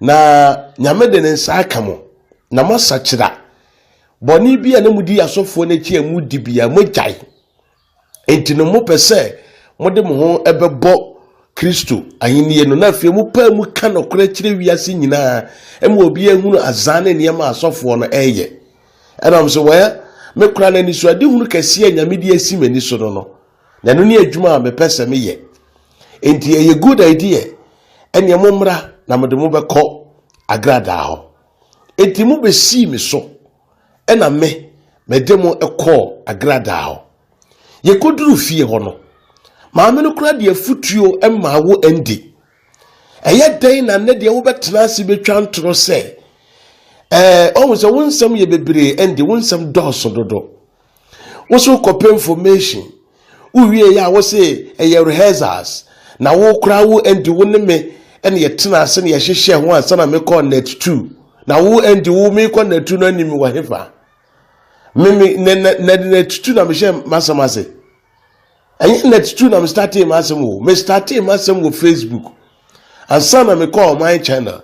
na Nyame de ne nsa aka mo na moasakyera bɔne bi a na modi asɔfoɔ no akyi a modi bia moagyae Enti no mopɛ sɛ mode mo ho bɛbɔ Kristo ahenni no, na afei mopaa mu ka nokorɛ kyerɛ wiase nyinaa ma obi ahunu azaa ne nneɛma a asɔfoɔ no ɛreyɛ. Ɛna wɔn sɛ wɔyɛ me kora no anisoadehunu kɛseɛ a Nyame de asi m'ani so no no, na ɛno ne adwuma a mepɛ sɛ meyɛ. Enti ɛyɛ good idea, ɛneɛ mommra na mede mo bɛkɔ agradaa hɔ. Enti mobɛsii me so ɛna me mede mo kɔɔ agradaa hɔ. Yɛkɔduruu fie hɔ no, maame no koraa de afutuo maa wo Andy. Ɛyɛ dɛn na nnɛ deɛ wobɛtena ase bɛtwa ntorɔ sɛ ɛɛ ɔhu sɛ wo nsɛm yɛ bebree Andy, wo nsɛm dɔɔso dodo. Wo so kɔpɛ information. Wowie yɛ a wo se ɛyɛ rehearsals. Na wo koraa wo Andy wo ne me ɛna yɛtena ase na yɛhyehyɛ ho ansa na mekɔɔ net 2. Na wo Andy wo mekɔ net 2 no anim wɔ hefa? Me me na na na net 2 na mehyɛ m'asɛm ase. Ɛnyɛ net 2 na me startee m'asɛm o. Me startee m'asɛm wɔ Facebook. Ansa na mekɔɔ ɔman channel.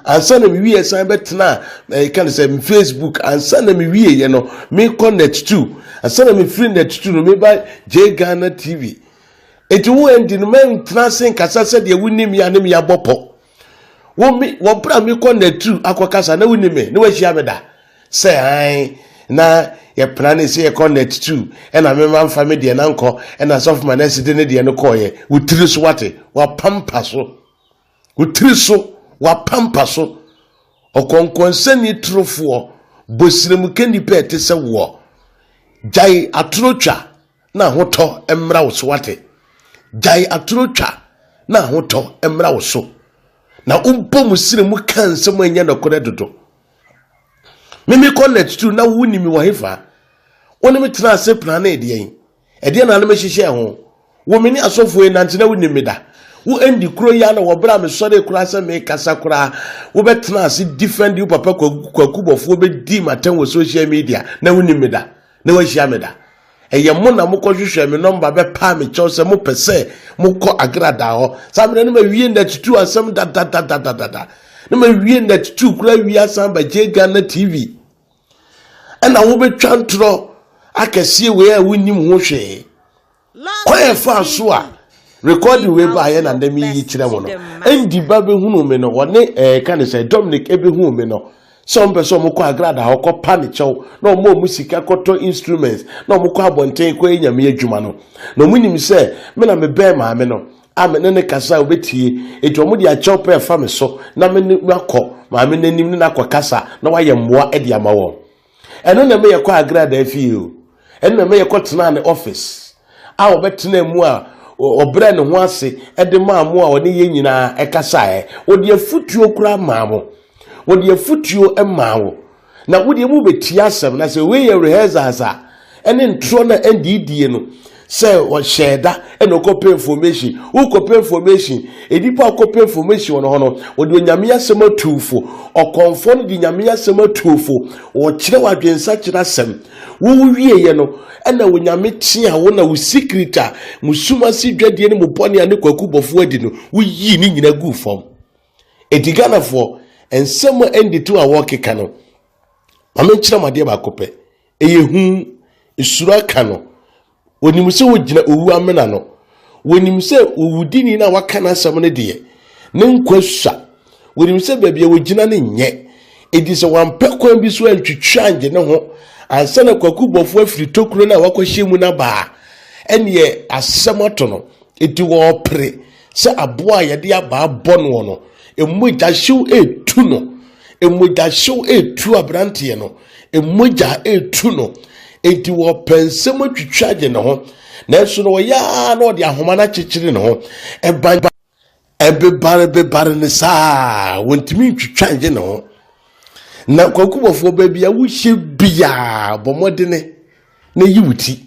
Ansa na mewie san bɛtena ɛka no sɛ Facebook. Ansa na mewie yɛ no mekɔ net 2. Ansa na mefiri net 2 no meba J Ghana TV. Enti wo Andy no mɛntena ase nkasa sɛdeɛ wonim yɛ a ne me abɔ pɔ. Wo me wɔ berɛ a mekɔ net 2 akɔkasa na wonim me na wahyia me da. Sɛ ae. Na yɛpena ne sɛ yɛkɔ net 2 ɛna mema mfa me deɛ na nkɔ ɛna sɔfo ma nɛɛse de ne deɛ no kɔɔyɛ. Wo tiri so wate, wapampa so. Wo tiri so, wapampa so. Ɔkɔnkɔnsani torofoɔ, bɔsiremka nipa ɛte sɛ woɔ. Gyae atoro twa na ahotɔ mmra wo so wate. Gyae atoro twa na ahotɔ mmra wo so. Na wobɔ mu siri mu ka nsɛm a ɛnyɛ nokorɛ dodo. Mimi kɔ net tu na wo nim wɔ hefa. Wo ne me tena ase plane deɛn? Ɛdeɛn na ne me hyehyɛɛ ho? Wo me ne asɔfoɔ yi nante na wonim me da. Wo Andy kuro yi ara na wɔ berɛ a mesɔree koraa sɛ mekasa koraa wobɛtena ase defend wo papa Kwaku Bɔfoɔ bɛdii m'atɛm wɔ social media na wonim me da na woahyia me da. Ɛyɛ mo na mokɔhwehwɛ me nɔmba bɛpaa me kyɛw sɛ mopɛ sɛ mokɔ agradaa hɔ. Saa mmerɛ no mawie nnatutu asɛm dadadadadada. Na mawie nnatutu koraa wie asan ba gye Ghana TV. Ɛna wobɛtwa ntorɔ akɛseɛ wei a wonnim ho hwee. Kwan a ɛfaa so a recording wei baayɛ na ndɛ meyi kyerɛ mo no, Andy ba bɛhunu me no, wɔne ɛɛ ka ne sɛ Dominic ɛbɛhuu me no, sɛ wɔn pɛ sɛ wɔn kɔ agrada hɔ kɔ pa ne kyɛw na wɔn wɔn sika kɔtɔ instruments na wɔn kɔ abɔnten kɔ yɛ nyame adwuma no, na wɔn nim sɛ me na me bɛn maame no a me ne ne kasa a wɔbɛtie, eti wɔn de akyɛw pɛ ɛfa me so na me ne akɔ maame n'anim ne n'akɔ kasa na wayɛ mmoa de ama wɔn. Ɛno na ɛma yɛkɔ Agradaa fie o. Ɛno na ɛma yɛkɔtenaa ne office a ɔbɛtenaa mu a ɔbrɛɛ ne ho ase de maa mo a ɔne yɛn nyinaa ɛkasaeɛ. Wɔde afutuo koraa maa mo. Wɔde afutuo maa wo. Na wodeɛ mobɛtie asɛm na sɛ wei yɛ rehearsals a ɛne ntorɔ no a ɛnde die no sɛ ɔhyɛɛ da ɛna ɔkɔpɛ information wokɔpɛ information nnipa a ɔkɔpɛ information wɔ no hɔ no wɔde onyame asɛm atuufo ɔkɔmfoɔ no de nyame asɛm atuufo wɔkyerɛ wɔ adwensakyerɛ asɛm wowo wieɛ no ɛna onyame tea wo na wo secret a mo sum ase dwadie ne mo bɔne a ne kwaku bɔfoɔ adi no woyii ne nyina guu fam enti Ghanafoɔ nsɛm a ɛndi to a wɔkeka no ma menkyerɛ mo adeɛ baako pɛ Ɛyɛ hu, suro aka no. Wɔnim sɛ wɔgyina owu amena no. Wɔnim sɛ owudini no a waka n'asɛm no deɛ, ne nkwa sua. Wɔnim sɛ baabi a wɔgyina no nyɛ. Enti sɛ wampɛ kwan bi so antwitwa angye ne ho ansa na Kwaku Bɔfoɔ afiri tokuro no a wakɔhyɛ mu no aba a, ɛneɛ asɛm ato no. Enti wɔrepere sɛ aboa a yɛde abaa bɔ noɔ no, mogyahyew retu no. Mogyahyew retu aberanteɛ no. Mogya retu no. Enti wɔpɛ nsɛm atwitwa agye ne ho. Nanso no ɔyɛ ara na ɔde ahoma no akyekyere ne ho. Ɛban ɛbebare bebare no saa wɔntumi ntwitwa ngye ne ho. Na kwakubɔfoɔ baabi a wohyɛ biara bɔ mmɔdene na yi wo ti.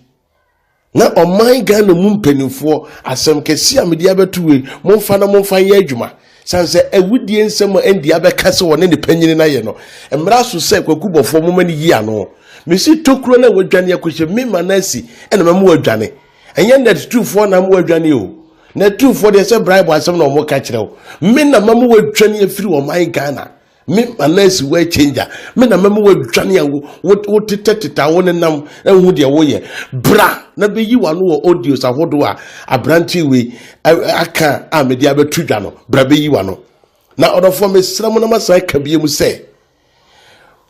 Na ɔman Ghana mu mpanimfoɔ, asɛm kɛseɛ a mede abɛto wei, momfa na momfa nyɛ adwuma. Sane sɛ awudie nsɛm a Andy abɛka sɛ ɔne ne panyini no ayɛ no, mmara so sɛ Kwaku Bɔfoɔ momma no yi ano. Mesi tokuro no a wadwane akɔhyɛ me ma no asi ɛna mɛma wadwane. Ɛnyɛ nɛtutufoɔ na ama wadwane o. Nɛtutufoɔ deɛ sɛ bribe asɛm na wɔka kyerɛ wo. Me na mama wadwane afiri ɔman Ghana. Me Manase world changer. Me na mɛma wadwane a wotetɛtetɛ a wonenam nhu deɛ woyɛ. Bra na bɛyi w'ano wɔ audios ahodoɔ a aberanteɛ wei aka a mede abɛto dwa no. Bra bɛyi w'ano. Na ɔdɔfoɔ mesrɛ mo na masan aka bie mu sɛ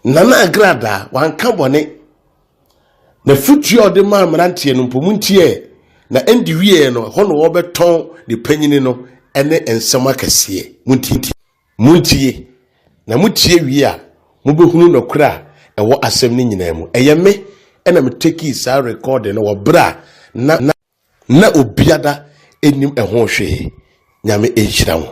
Nana Agradaa wanka bɔne. Na futuo a ɔde maa mmeranteɛ no mpo montiɛ na ɛndi wieɛ no ɛhɔ na wɔbɛtɔn ne panyini no ne nsɛm akɛseɛ. Montie. Montie, na motie wie a, mobɛhunu nɔkorɛ a ɛwɔ asɛm no nyinaa mu. Ɛyɛ me na me tekii saa recording no wɔ berɛ a na na obiada nnim ɛho hwee. Nyame nhyira mo.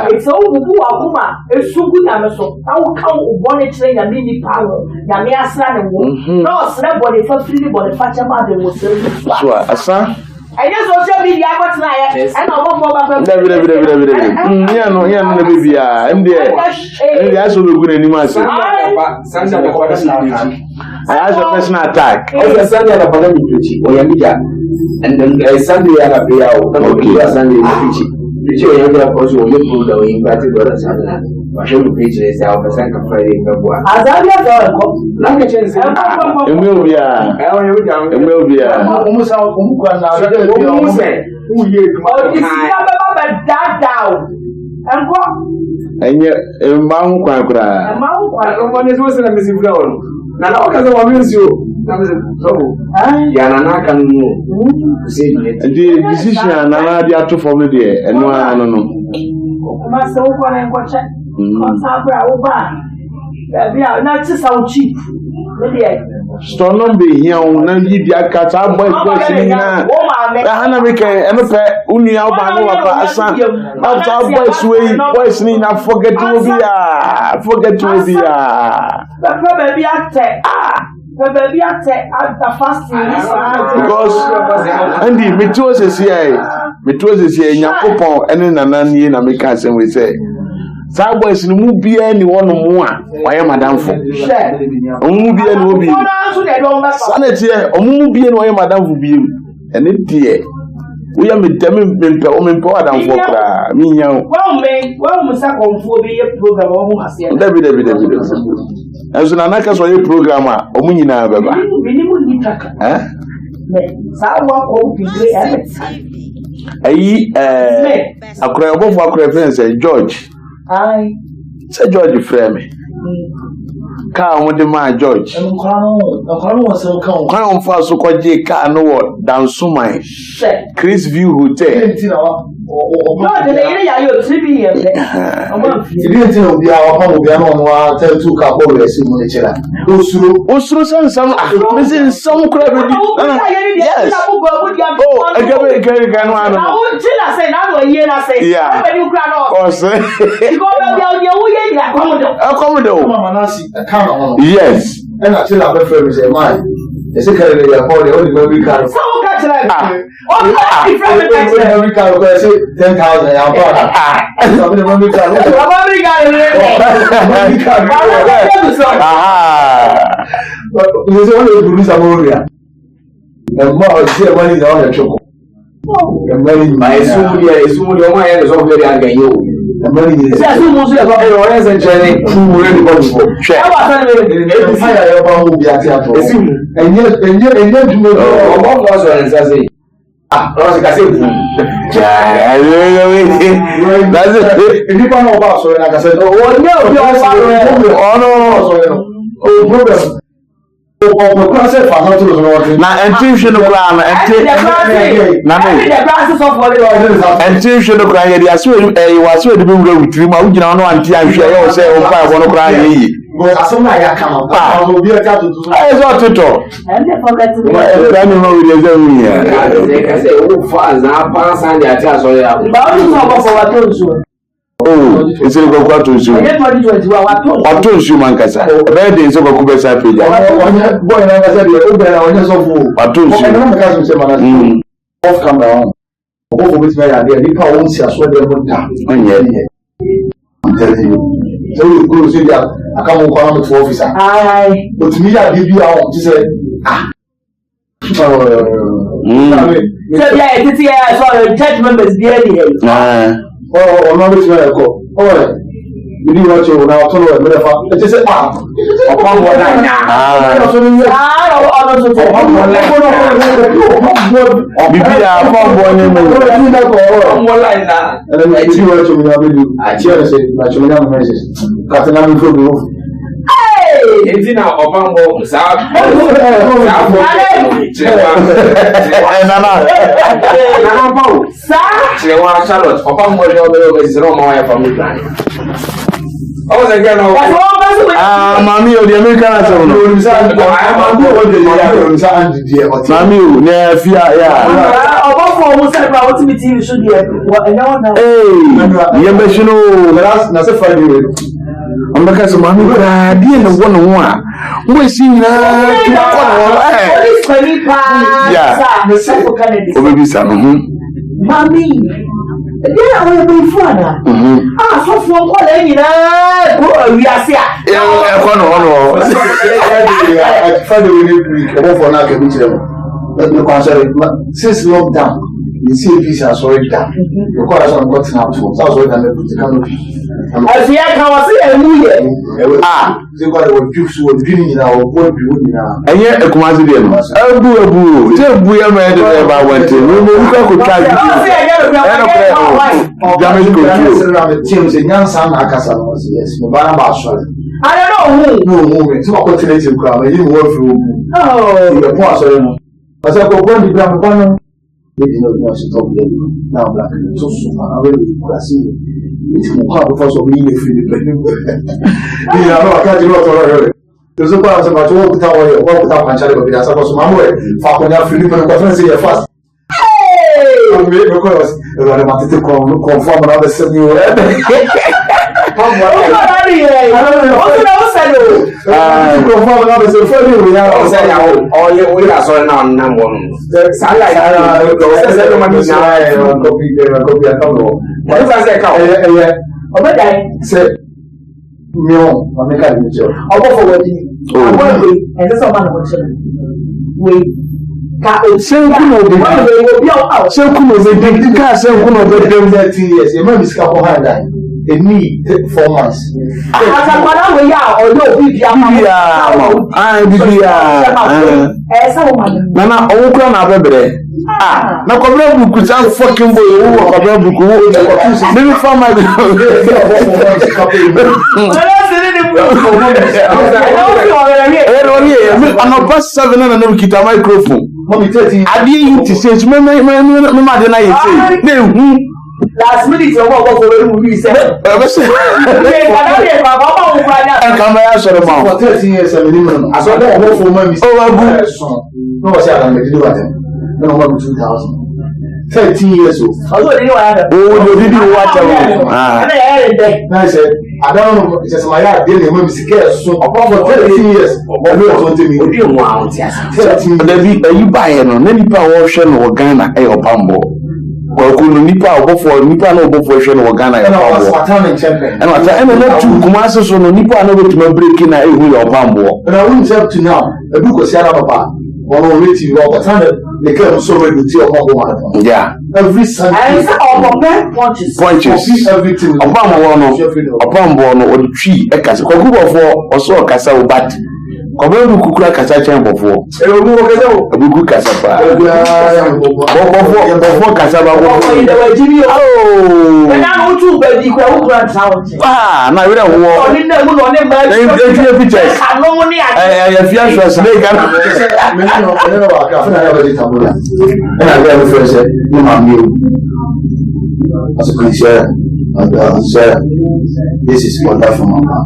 Sɛ wobubu w'akoma su gu Nyame so na woka wo bɔne kyerɛ Nyame nipa ho, Nyame asra ne wo, mhm. na ɔsrɛ bɔne fafiri ne bɔne fakyɛ ma de wo srɛ so a, asa. Ɛnyɛ social media akɔtena yɛ ɛna ɔbɔfoɔ ba fam. Dabi dabi dabi dabi dabi. Yɛn no yɛn no na bɛ bia. Ɛm deɛ ɛm deɛ asɔ bɛ gu n'anim ase. Ayɛ asɔ personal attack. Ɔsɛ Sunday anapa na mi preach ɔyɛ mi gya. And Sunday anapa yi awo na mi preach Sunday mi preach. Preach ɔyɛ mi gya kɔ so ɔyɛ program ɔyɛ invite brother Sunday. Wahwɛ mi preach ne sɛ ɔpɛ sɛ nka Friday mbɛboa. Azaa bi afɛ ɔnkɔ. Na nka kyɛn sɛ. Emu obiara. Emu obiara. Ɔmo sɛ ɔmo kura na ɔmo sɛ ɔmo sɛ woyɛ adwuma. Ɔde sika bɛba bɛ daadaa o. Ɛnkɔ. Ɛnyɛ mmaa ho kwan koraa. Mmaa ho kwan. Ɔmo ne sɛ wosɛ na mesi kura wɔn. Nana ɔka sɛ wɔn nsi o. Na mi sɛ sɔfo. Deɛ nana aka no mu o. Sɛ deɛ. Nti decision a nana de ato fam no deɛ ɛno ara no no. Kuma sɛ wokɔ ne nkɔkyɛ. Kɔnsa abira wo ba. Baabi a na kye sa wo cheap. Ne deɛ. Sɔ nɔmba ehia wo na yi di aka saa boys boys ni nyinaa. Ɛha na mi kɛn ɛno pɛ wo nua wo maame wɔ pa asan. Na saa boys wei boys ni nyinaa forget wo bi a forget wo bi a. Pɛ baabi atɛ. Pɛ baabi atɛ ada fasting ni saa. Because Andy mi tí o sisi yɛ mi tí o sisi yɛ Nyankopɔn ɛne nana nie na mi ka asɛm wei sɛ saa boys ni mu biara ni hɔ nom a ɔyɛ madamfo. Ɔmo mu biara ni hɔ bi. Saa na ɛteɛ ɔmo mu biara ni ɔyɛ madamfo bi mu. Ɛne deɛ woyɛ me dɛ me mempɛ wo mempɛ wo adamfoɔ koraa menhia wo. Dabi dabi dabi dabi. Ɛnso nana ka sɛ ɔyɛ program a ɔmo nyinaa bɛba. Ayi ɛɛ akora ɔbɔfo akora fɛn sɛ George. Sɛ George frɛ me. Kaa a wɔde maa George. Kwan a wɔfaa so kɔgyee kaa no wɔ Dansoman, Chris View Hotel. George ne yere yare o tiri bi yɛ pɛ. Ebi nti na obiara wapam obiara na ɔno ara tɛntu kaa kɔ wura esi mu ne kyerɛ. Osuro. Osuro sɛ nsɛm ah mesi nsɛm kura bɛ di. Yes. Oh ɛgɛ bɛ ɛgɛ ɛgɛ no ano. Na wo nti na sɛ na ano ayie na sɛ. Yeah. Ɛbɛ ni kura na Ɔsɛ. Because baabi a ɔdeɛ woyɛ nyina kɔm de. Ɛkɔm de o. Mama Nancy ɛka na ho. Yes. Ɛna kyerɛ abɛfrɛ mi sɛ maa ɛsɛ kɛlɛ de yɛ kɔ deɛ ɔde memory card. Sɛ wo ka kyerɛ mi. Ah. Ɔka ti fira mi ka kyerɛ. Memory card kɔ ɛsɛ 10,000 yɛn ampa na. Ɛsɛ ɔmo de memory card. Memory card yɛ dɛ. Memory card. Aha. Ɛsɛ sɛ wɔn yɛ producer mo wia. Ɛmma ɔsi ɛmma ni nyinaa ɔna ɛtwe kɔ. Ɛmma ni nyinaa. Esu mu deɛ esu mu deɛ ɔmo ayɛ ne sɔfo deɛ anka yɛ o. Ɛmma ni nyinaa. Sɛ esu mu nso yɛ sɔfo yɛ ɔyɛ nsɛnkyerɛnne. Tumu yɛ nipa bɔ. Hwɛ. Ɛwɔ asɛn mi. Ɛmpa yɛ ayɛ ɔba ho bi ate ato. Esi mu. Ɛnyɛ ɛnyɛ ɛnyɛ dwuma bi. Ɔbɔfo asɔ ne nsa se. Ah, ɔsɛ kase bu. Nipa na ɔba asɔre na kasa. Ɔnyɛ obi a ɔba asɔre. Ɔno. Asɔre no. O problem. Ɔpɛ kura sɛ fa no to so na ɔte. Na ɛnti nhwe no koraa no ɛnti na me ɛnti nhwe no koraa yɛde aso ɛyɛ wɔ aso yɛde bɛwura wo tirim a wogyina hɔ no ante anhwe ɛyɛ wo sɛ wo mpa ɛbɔ no koraa nyɛ yie. Asɛm na yɛaka no. Obi ɛka to so. Ɛyɛ sɛ ɔtetɔ. Ɛsɛ ne ma wuli ɛsɛ wu yɛ. Ɛsɛ wo fa azaa paa san de ate asɔre a. Báwo ni sọ bɔfɔ wa tó nsuo? Oh, nsɛ kwaku ato nsuo. Ɛnyɛ 2021 wa tó nsuo. Wato nsuo mu ankasa. Ɛbɛyɛ den sɛ kwaku bɛsa apagya. Ɔnyɛ bɔyɛ n'ankasa deɛ o bɛn na ɔnyɛ sɔfo o. Wato nsuo. Ɔnyɛ mɛka so sɛ mana. Off camera ho. Ɔbɔfo bɛtumi ayɛ adeɛ nipa a wɔn si aso deɛ mo da. Ɔnyɛ. I'm telling you. Sɛ woyɛ kuro sɛ bi a aka mo nkwa na mo te office a. Otumi yɛ adeɛ bi a wɔn ti sɛ ah. Sɛ bi a yɛtete yɛ sɛ ɔyɛ church members bi ani ha yi. Ɔno abɛtumi ayɛ kɔ. Ɔyɛ mede wɔ kyɛ wo na ɔto no wɔ mede fa. Ɛkyɛ sɛ ah. Ɔpam wɔ na nyaa. Saa na ɔno nso te. Bibi a fɔm bɔ ne mu. Ɔmɔ line na. Ɛna mede wɔ kyɛ wo na abɛdu. Akyɛ ne sɛ na kyɛ wo na mɛ sɛ. Katena mi fo bi wo. Eti na ɔpam bɔ saa saa fɔ kyerɛ wa. Nana. Nana pa o. Saa. Kyerɛ wa Charlotte ɔpam bɔ deɛ ɔbɛyɛ ɔbɛsi sɛ ɔma wayɛ family planning. Ɔwɔ sɛ kɛ na ɔwɔ. Ah, maame o deɛ mi ka na sɛm no. Maame o ne afi a ya. Ɔbɔfo ɔmo sɛ ɛbra wotumi TV so deɛ wɔ ɛnyɛ wɔn na. Ee, yɛ bɛ si no. Na sɛ Friday wei no. Wɔn bɛka sɛ maame koraa deɛ na ɛwɔ ne ho a mo esi nyinaa tu kɔ ne ho ɛɛ. Polisi panyin paa Ya. sa sɔfo Kennedy. Obebisa no ho. Maame yi, ɛdeɛ na ɔyɛ bɛyifu ana? A sɔfoɔ nkɔla nyinaa kɔ awiase a. Ɛkɔ ne hɔ no hɔ. Friday wei ne week ɔbɔfoɔ no aka bi kyerɛ mo. Mekɔ asɔre since lockdown nsi APC asɔre da. Mekɔ asɔre mekɔ tena ato sɛ asɔre da mɛ put canopy. Ɛso yɛ ka wɔ se ɛmu yɛ. Ah. Sɛ kɔ de wɔdwi so wɔdwi ne nyinaa wɔbɔ dwi wo nyinaa. Ɛnyɛ Kumasi deɛ no. Ebu ebu o. Sɛ ebu yɛ mɛ ɛde bɛ ba abɔnten. Mo mo wukɔ akotwa bi. Ɛyɛ nokorɛ o. Damage control. Sɛ nyansa na akasa no yes mo ba na ba asɔre. Ada na ohun. Na ohun mi sɛ wakɔ tena akyiri koraa ma yi mi wɔ afiri wɔn mu. Yɛ pɔn asɔre no. Ɔsɛ kɔkɔɔ di bra mo ba no. Ebi na ogyina so tɔ bea bi na ɔbra so so fa na ɔbɛyɛ kura se yɛ. Eti mo kɔ abɛfa so ɔbɛyi efiri ne pɛ. Ni nyinaa na waka gyina ɔtɔ lɔyɛ. Nso kɔ asɛ bàtɛ wɔn kuta wɔyɛ wɔn kuta kwankyɛn de bɛbi asa kɔ so maa mo yɛ fa akonnwa firi ne pɛ no kɔfɛn sɛ yɛ fast. Ɔmɛ mɛkɔ yɛ ɔsɛ ɛwurade ma tete kɔn no kɔnfɔ amana abɛsɛ mi o ɛbɛ. Kɔnfɔ amana abɛsɛ fɛn mi wò ya. Ɔsɛ ya ɔyɛ ɔyɛ asɔre na ɔnam wɔ no. Saa la yɛ ɔsɛ sɛ ɛdɔm adi nyinaa. Kɔpi kɔpi aka mi wɔ. Ɔsɛ sɛ ɛka o. Ɛyɛ ɛyɛ. Ɔbɛdan. Sɛ mi ò maame ka mi kyerɛ. Ɔbɔfo wɔ di. Abɔ wei ɛsɛ sɛ ɔma ne ho kyerɛ. Wei ka o. Sɛnku na obi. Obi a ɔwɔ. Sɛnku na obi di kaa sɛnku na obi di. 13 years yɛ maa mi sika kɔ han dan eni 4 months. Asakwara wei a ɔyɛ obi bia ma wo. Bia ma wo. Ah bibi ya. Ɛsɛ wo ma no. Nana ɔwo kura na abɛbrɛ. Ah na kɔbrɛ buku saa fucking boy wo wɔ kɔbrɛ buku wo. Mímí fa ma bi. Ɛyɛ ɔni yɛ anɔpa 7 na nam kita microphone. Adeɛ yi ti se mɛ mɛ mɛ mɛ ma de na yɛ se na ehu. Last minute ọmọ ọgbọ fọwọ́ ewu rí sẹ. Ẹ bẹ sẹ. Ẹ kàn bẹ yà sọ̀rọ̀ ma o. For 13 years ẹ̀mí ni mu. Asọ́dọ̀ ọ̀bọ̀ fún ọmọ mi. Ó wá gún. Ẹ̀sùn náà wọ́n sẹ́ àlàmì ìdílé wa tẹ̀. Náà wọ́n bá mi 2,000. 13 years o. Ọdún òní wà yàtọ̀. Owó ni odidi wo akyɛ wo. Ẹnna yẹ ẹrẹ dẹ. Náà sẹ adáná no ìṣẹ̀sẹ̀ máa yá àdé ní ẹ̀mọ́ mi sì kẹ́ ẹ̀sùn. For 13 years. Ọ̀bọ̀ ọ̀tún tẹ̀mí. Odi mu ahun ti ase. 13 years. Dabi ayi baayɛ no na nipa a wɔhwɛ no wɔ Ghana ɛyɛ ɔbammɔ. Kwaku no nipa a ɔbɔfoɔ nipa a na ɔbɔfoɔ hwɛ no wɔ Ghana yɛ Ɛna ɔbammɔ. wata ne nkyɛn pɛ. Ɛna wata ɛna na tu Kumase so no nipa a na obetumi abireki na ehu yɛ ɔbammɔ. Ɛna wɔn nsɛm to now ebi kɔ si ara papa wɔn wɔn reti wɔ ɔkɔtena ne ne kaa mu so radio ti ɔkɔ ɔbɔ wɔn. Yeah. Every Sunday. Ẹ̀sẹ̀ ọ̀pọ̀ pẹ́ punches. Punches. Copy everything. Ɔbammɔ no ɔbammɔ no ɔde twi ɛkasa kwaku bɔfoɔ ɔsɔ ɔkasa o bat kɔbɛn buku kura kasa kyɛn bɔfoɔ. Ɛyɛ omi wɔ kɛsɛ o. Abuku kasa paa. Bɔfoɔ bɔfoɔ kasa ba Ọkọ̀ bɔfoɔ. ìdẹ̀wọ̀ ẹ̀jí ni o. Ooo. Ẹ̀dá ló tún bẹ̀ di ikú ẹ̀wù kura nta ọ̀tí. Paa na werɛ hoɔ. Ọ̀ní náà mú na ọ̀ní mmaa. Etuye pictures. Kànú ní àná. Ɛ ɛyɛ fi aso ɛsɛ ne Ghana. Ɛna abɛɛ mi fɛ sɛ ne maame o. Ɔsɛ kwanhyia ɔsɛ this is order from mama.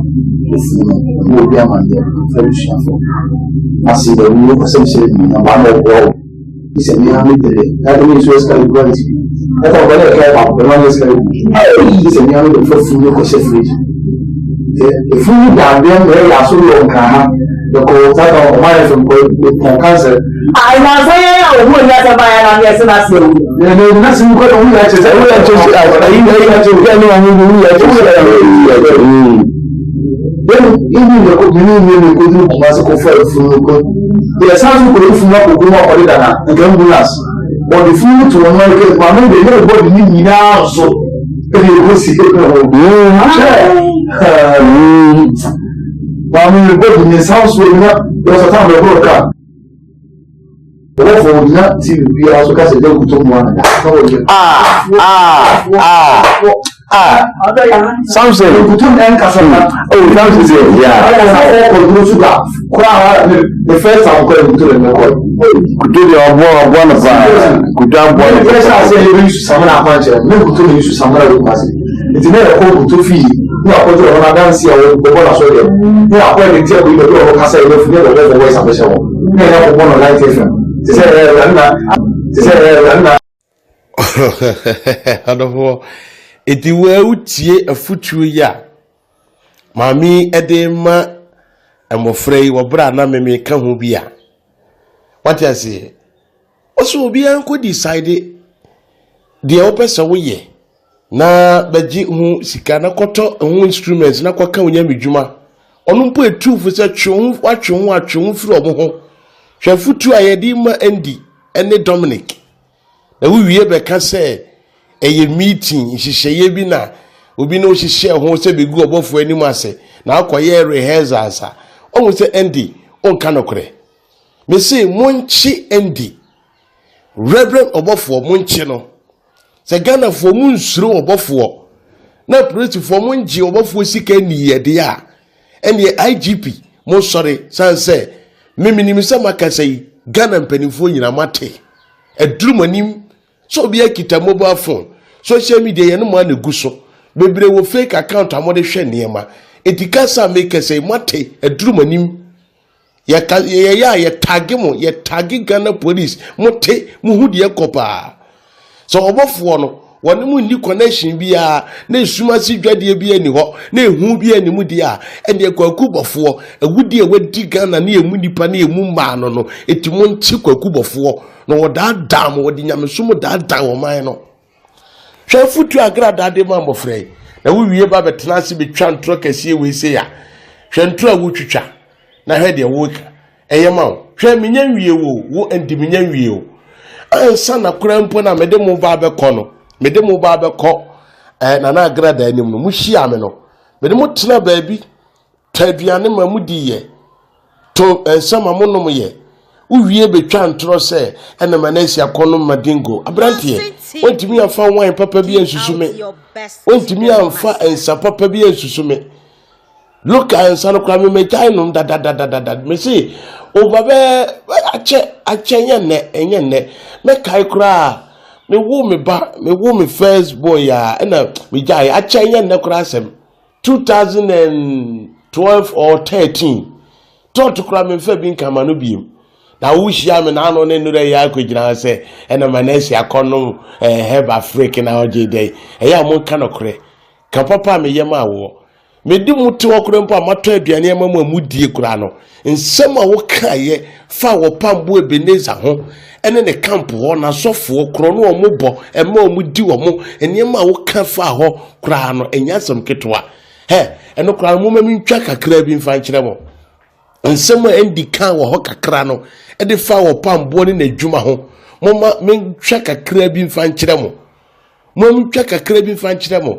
Ofu no ɛmu obi amaneɛ fɛ busuafo. Ase dɛ wo ɔsɛ mi sɛ mi na ba na ɔboa wo. Sɛ mi ha mi dɛrɛ ɛna mi nso ɛsika mi kura ne ti bi. Ɛta ɔbɛ ne ɛkɛ baako pɛ na ɛsika mi gu. Sɛ mi ha mi dɛrɛ fɛ funu kɔ hyɛ fridge. Efunu dadeɛ na ɛyɛ aso wɔ nkran ha. Dɔkɔ tata ɔmo ayɛ fɛ nkɔ pɔn cancer. Àìsàn yẹn yà òwú ẹ̀yà sábà yẹn náà ní ẹsẹ̀ náà sí ewu. Ɛnɛ nasi mu kɔ na wúyà kyɛ sɛ Wúyà kyɛ sɛ ayi ayi akyɛ wúyà ne maame bi wúyà kyɛ sɛ ayi ayi. Then ibi ne ko mini mi ne ko duru kuma se ko fɛ funu ko. Yɛ san so ko funu akɔ ko akɔde dana nka ambulance. Wɔde funu to wɔn nan kɛ maame de ne bɔ de ne nyinaa so. Ɛna eko si Hwɛ maame de bɔ de ne nsa so na yɛ sɔ tan bɛ bɔ ka. Wɔfɔ ogyina TV biara so kasa gya kuto mu ana. Na wɔyɛ. Ah ah ah ah. Samson. Kuto mu ɛnkasa na. Oh Samson sɛ yeah. Ɔkɔ duro sugar koraa ne first time kɔ kuto de ne kɔ. Kutu deɛ ɔboa ɔboa no paa. Kutu aboa no Ne paa. hyɛ ase yɛ bɛ yusu samina akwankyerɛ ne kuto ne yusu samina wɔ kumase. Nti ne yɛ kɔ kuto fii ne akɔgye ɔno adansi a wɔbɔ n'asɔ deɛ ne akɔ yɛ ne ti akɔ yi baabi a ɔno kasa yɛ bɛfu ne yɛ bɔ bɔ voice abɛhyɛ hɔ ne yɛ akɔbɔ no light fm te sɛ ɛyɛ ɛna te sɛ ɛyɛ ɛna. Adɔfoɔ, eti wo a wotie afutuo yi a maame yi de ma mmɔfra yi wɔ berɛ a na meme ka ho bi a wate aseɛ ɔsɛ obiara nkɔ decide deɛ wopɛ sɛ woyɛ na bɛgye ho sika na kɔtɔ ho instruments na kɔka wo nyame dwuma ɔno mpo etu fo sɛ twe ho watwe ho atwe ho firi ɔmo ho hwɛ afutuo a yɛde ma Andy ɛne Dominic na wowie bɛka sɛ ɛyɛ meeting nhyehyɛeɛ bi na obi ne wohyehyɛ ho sɛ bɛgu ɔbɔfoɔ anim ase na akɔyɛ rehearsals a ɔhu sɛ Andy ɔnka nokorɛ mese monkye Andy Reverend ɔbɔfoɔ monkye no sɛ Ghanafoɔ monsuro ɔbɔfoɔ na polisifoɔ mongye ɔbɔfoɔ sika nniyɛdeɛ a Ɛneɛ IGP mo nsɔre sane sɛ me menim sɛ makasa yi Ghana mpanimfoɔ nyinaa moate. Aduru mo anim sɛ obiara kita mobile phone, social media yɛne mo a na egu so. Bebree wɔ fake account a mode hwɛ nneɛma. Enti kasa a mekasa yi moate aduru mo anim. Yɛka yɛyɛ a yɛtage mo, yɛtage Ghana police, mo te, mo hu deɛ ɛkɔ paa. Sɛ ɔbɔfoɔ no, wɔne mo nni connection biara, na esum ase dwadeɛ bi ani hɔ, na ehu bi ani mu deɛ a, ɛneɛ Kwaku bɔfoɔ, awudie a wadi Ghana ne emu nipa ne emu mmaa no no, eti mo nte Kwaku bɔfoɔ, na wɔdaadaa mo, wɔde nyamesom daadaa ɔman no. Hwɛ afotu a agradaa de ma mmɔfra yi, na wowie ba bɛtena ase betwa ntorɔ kɛseɛ wei sei a, hwɛ ntorɔ a wotwitwa na hwɛ deɛ woreka. Ɛyɛ ma wo. Hwɛ, menya nwie wo, wo ɛnti menya nwie o. Ansa na koraa mpo na mede mo ba abɛkɔ no, mede mo ba abɛkɔ eh, Nana Agradaa anim no, mohyia me no, mede mo tena baabi Tɔ aduane ma mudi yɛ. To nsa ma monom yɛ. Wowie betwa ntorɔ sɛ ɛna ma nɛɛsi akɔnom madingo. Aberanteɛ, wontumi amfa wine papa bi ansusu me. Wontumi amfa nsa papa bi ansusu me. Look nsa no koraa me magyae nom dadadadadada. Me se, over bɛɛ akyɛ akyɛ nyɛ nnɛ ɛnyɛ nnɛ. Mɛkae koraa me wo me ba me wo me first born ya ɛna megyae akyɛ nyɛ nnɛ koraa asɛm. 2012 or 13 tɔɔto koraa memfa bi nka ma no biem na wohyia me naano ne nnora yi akɔgyina hɔ sɛ ɛna ma no asi akɔnom eh, herb afrik na ɔgye dɛn ɛyɛ a monka nokorɛ ka papa a meyɛ ma woɔ mede mo te hɔ koraa mpo a matɔ aduane ama mu a modie koraa no nsɛm a wokaeɛ fa wɔpambo Ebenezer ho ne ne camp hɔ n'asɔfoɔ korɔ no wɔn bɔ ɛma wɔn di wɔn nneɛma a woka fa hɔ koraa no ɛnyɛ asɛm ketewa hɛ ɛno koraa no moma mentwa kakra bi mfa nkyerɛ mo nsɛm a ɛndi kan wɔ hɔ kakra no ɛde fa wɔpamboɔ ne n'adwuma ho moma mentwa kakra bi mfa nkyerɛ mo moma mentwa kakra bi mfa nkyerɛ mo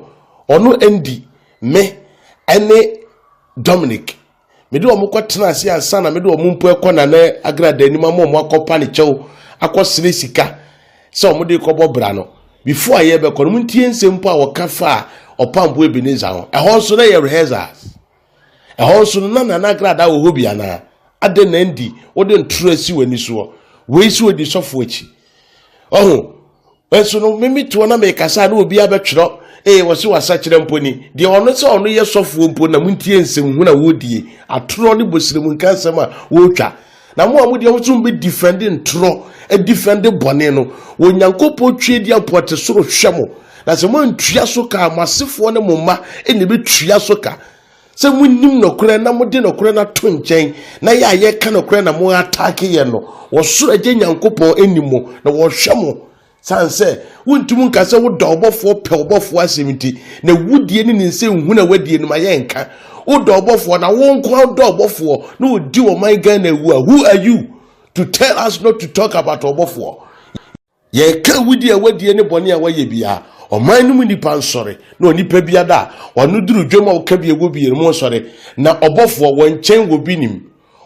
ɔno ɛndi me ɛne Dominic Mede wɔn kɔtena ase ansa na mede wɔn mpo ɛkɔ Nana Agrada anim ama wɔn akɔpa ne kyɛw akɔsrɛ sika sɛ wɔn de kɔbɔ bra no. Before a yɛbɛkɔ no, montie nsɛm mpo a wɔka faa Ɔpambo Ebenezer ho. Ɛhɔ nso na yɛ rehearsals. Ɛhɔ nso no na Nana Agrada wɔ hɔ bi anaa? Adɛn na Andy wode ntoro asi w'ani soɔ? Wei sɛ ɔdi sɔfo akyi. Ɔho, nso no meme toɔ na mekasa na obi abɛtwerɛ ee wɔse wasakyerɛ mpo ni deɛ ɔno sɛ ɔno yɛ sɔfoɔ mpo na montie nsɛm hunu a wɔredie atorɔ ne bɔsiremu nka nsɛm a wɔretwa na mo a mo deɛ mo so mobɛ defende ntorɔ defende bɔne no wɔ Nyankopɔn twie di apoɔ te soro hwɛ mo na sɛ moantua so ka mo asefoɔ ne mo mma ɛna ɛbɛtua so ka Sɛ monim nɔkorɛ na mode nɔkorɛ no ato nkyɛn na yɛ a yɛka nɔkorɛ na mo ataake yɛn no, ɔsoro Agya Nyankopɔn nim mo na ɔhwɛ mo. Sane sɛ wontumi nka sɛ wodɔ ɔbɔfoɔ pɛ ɔbɔfoɔ asɛm nti, na wudie ne ne nsɛnhunu a wadie no ma yɛnka. Wodɔ ɔbɔfoɔ na wo nko ara wodɔ ɔbɔfoɔ na ɔdi ɔman Ghana awu a, who are you to tell us not to talk about ɔbɔfoɔ? Yɛreka awudi a wɔadie ne bɔne a wɔayɛ biara, ɔman no mu nnipa nsɔre, na onipa biara a ɔno duru dwam a ɔka bi ɛwɔ bi no nsɔre, na ɔbɔfoɔ wɔn nkyɛn wɔ bi nim,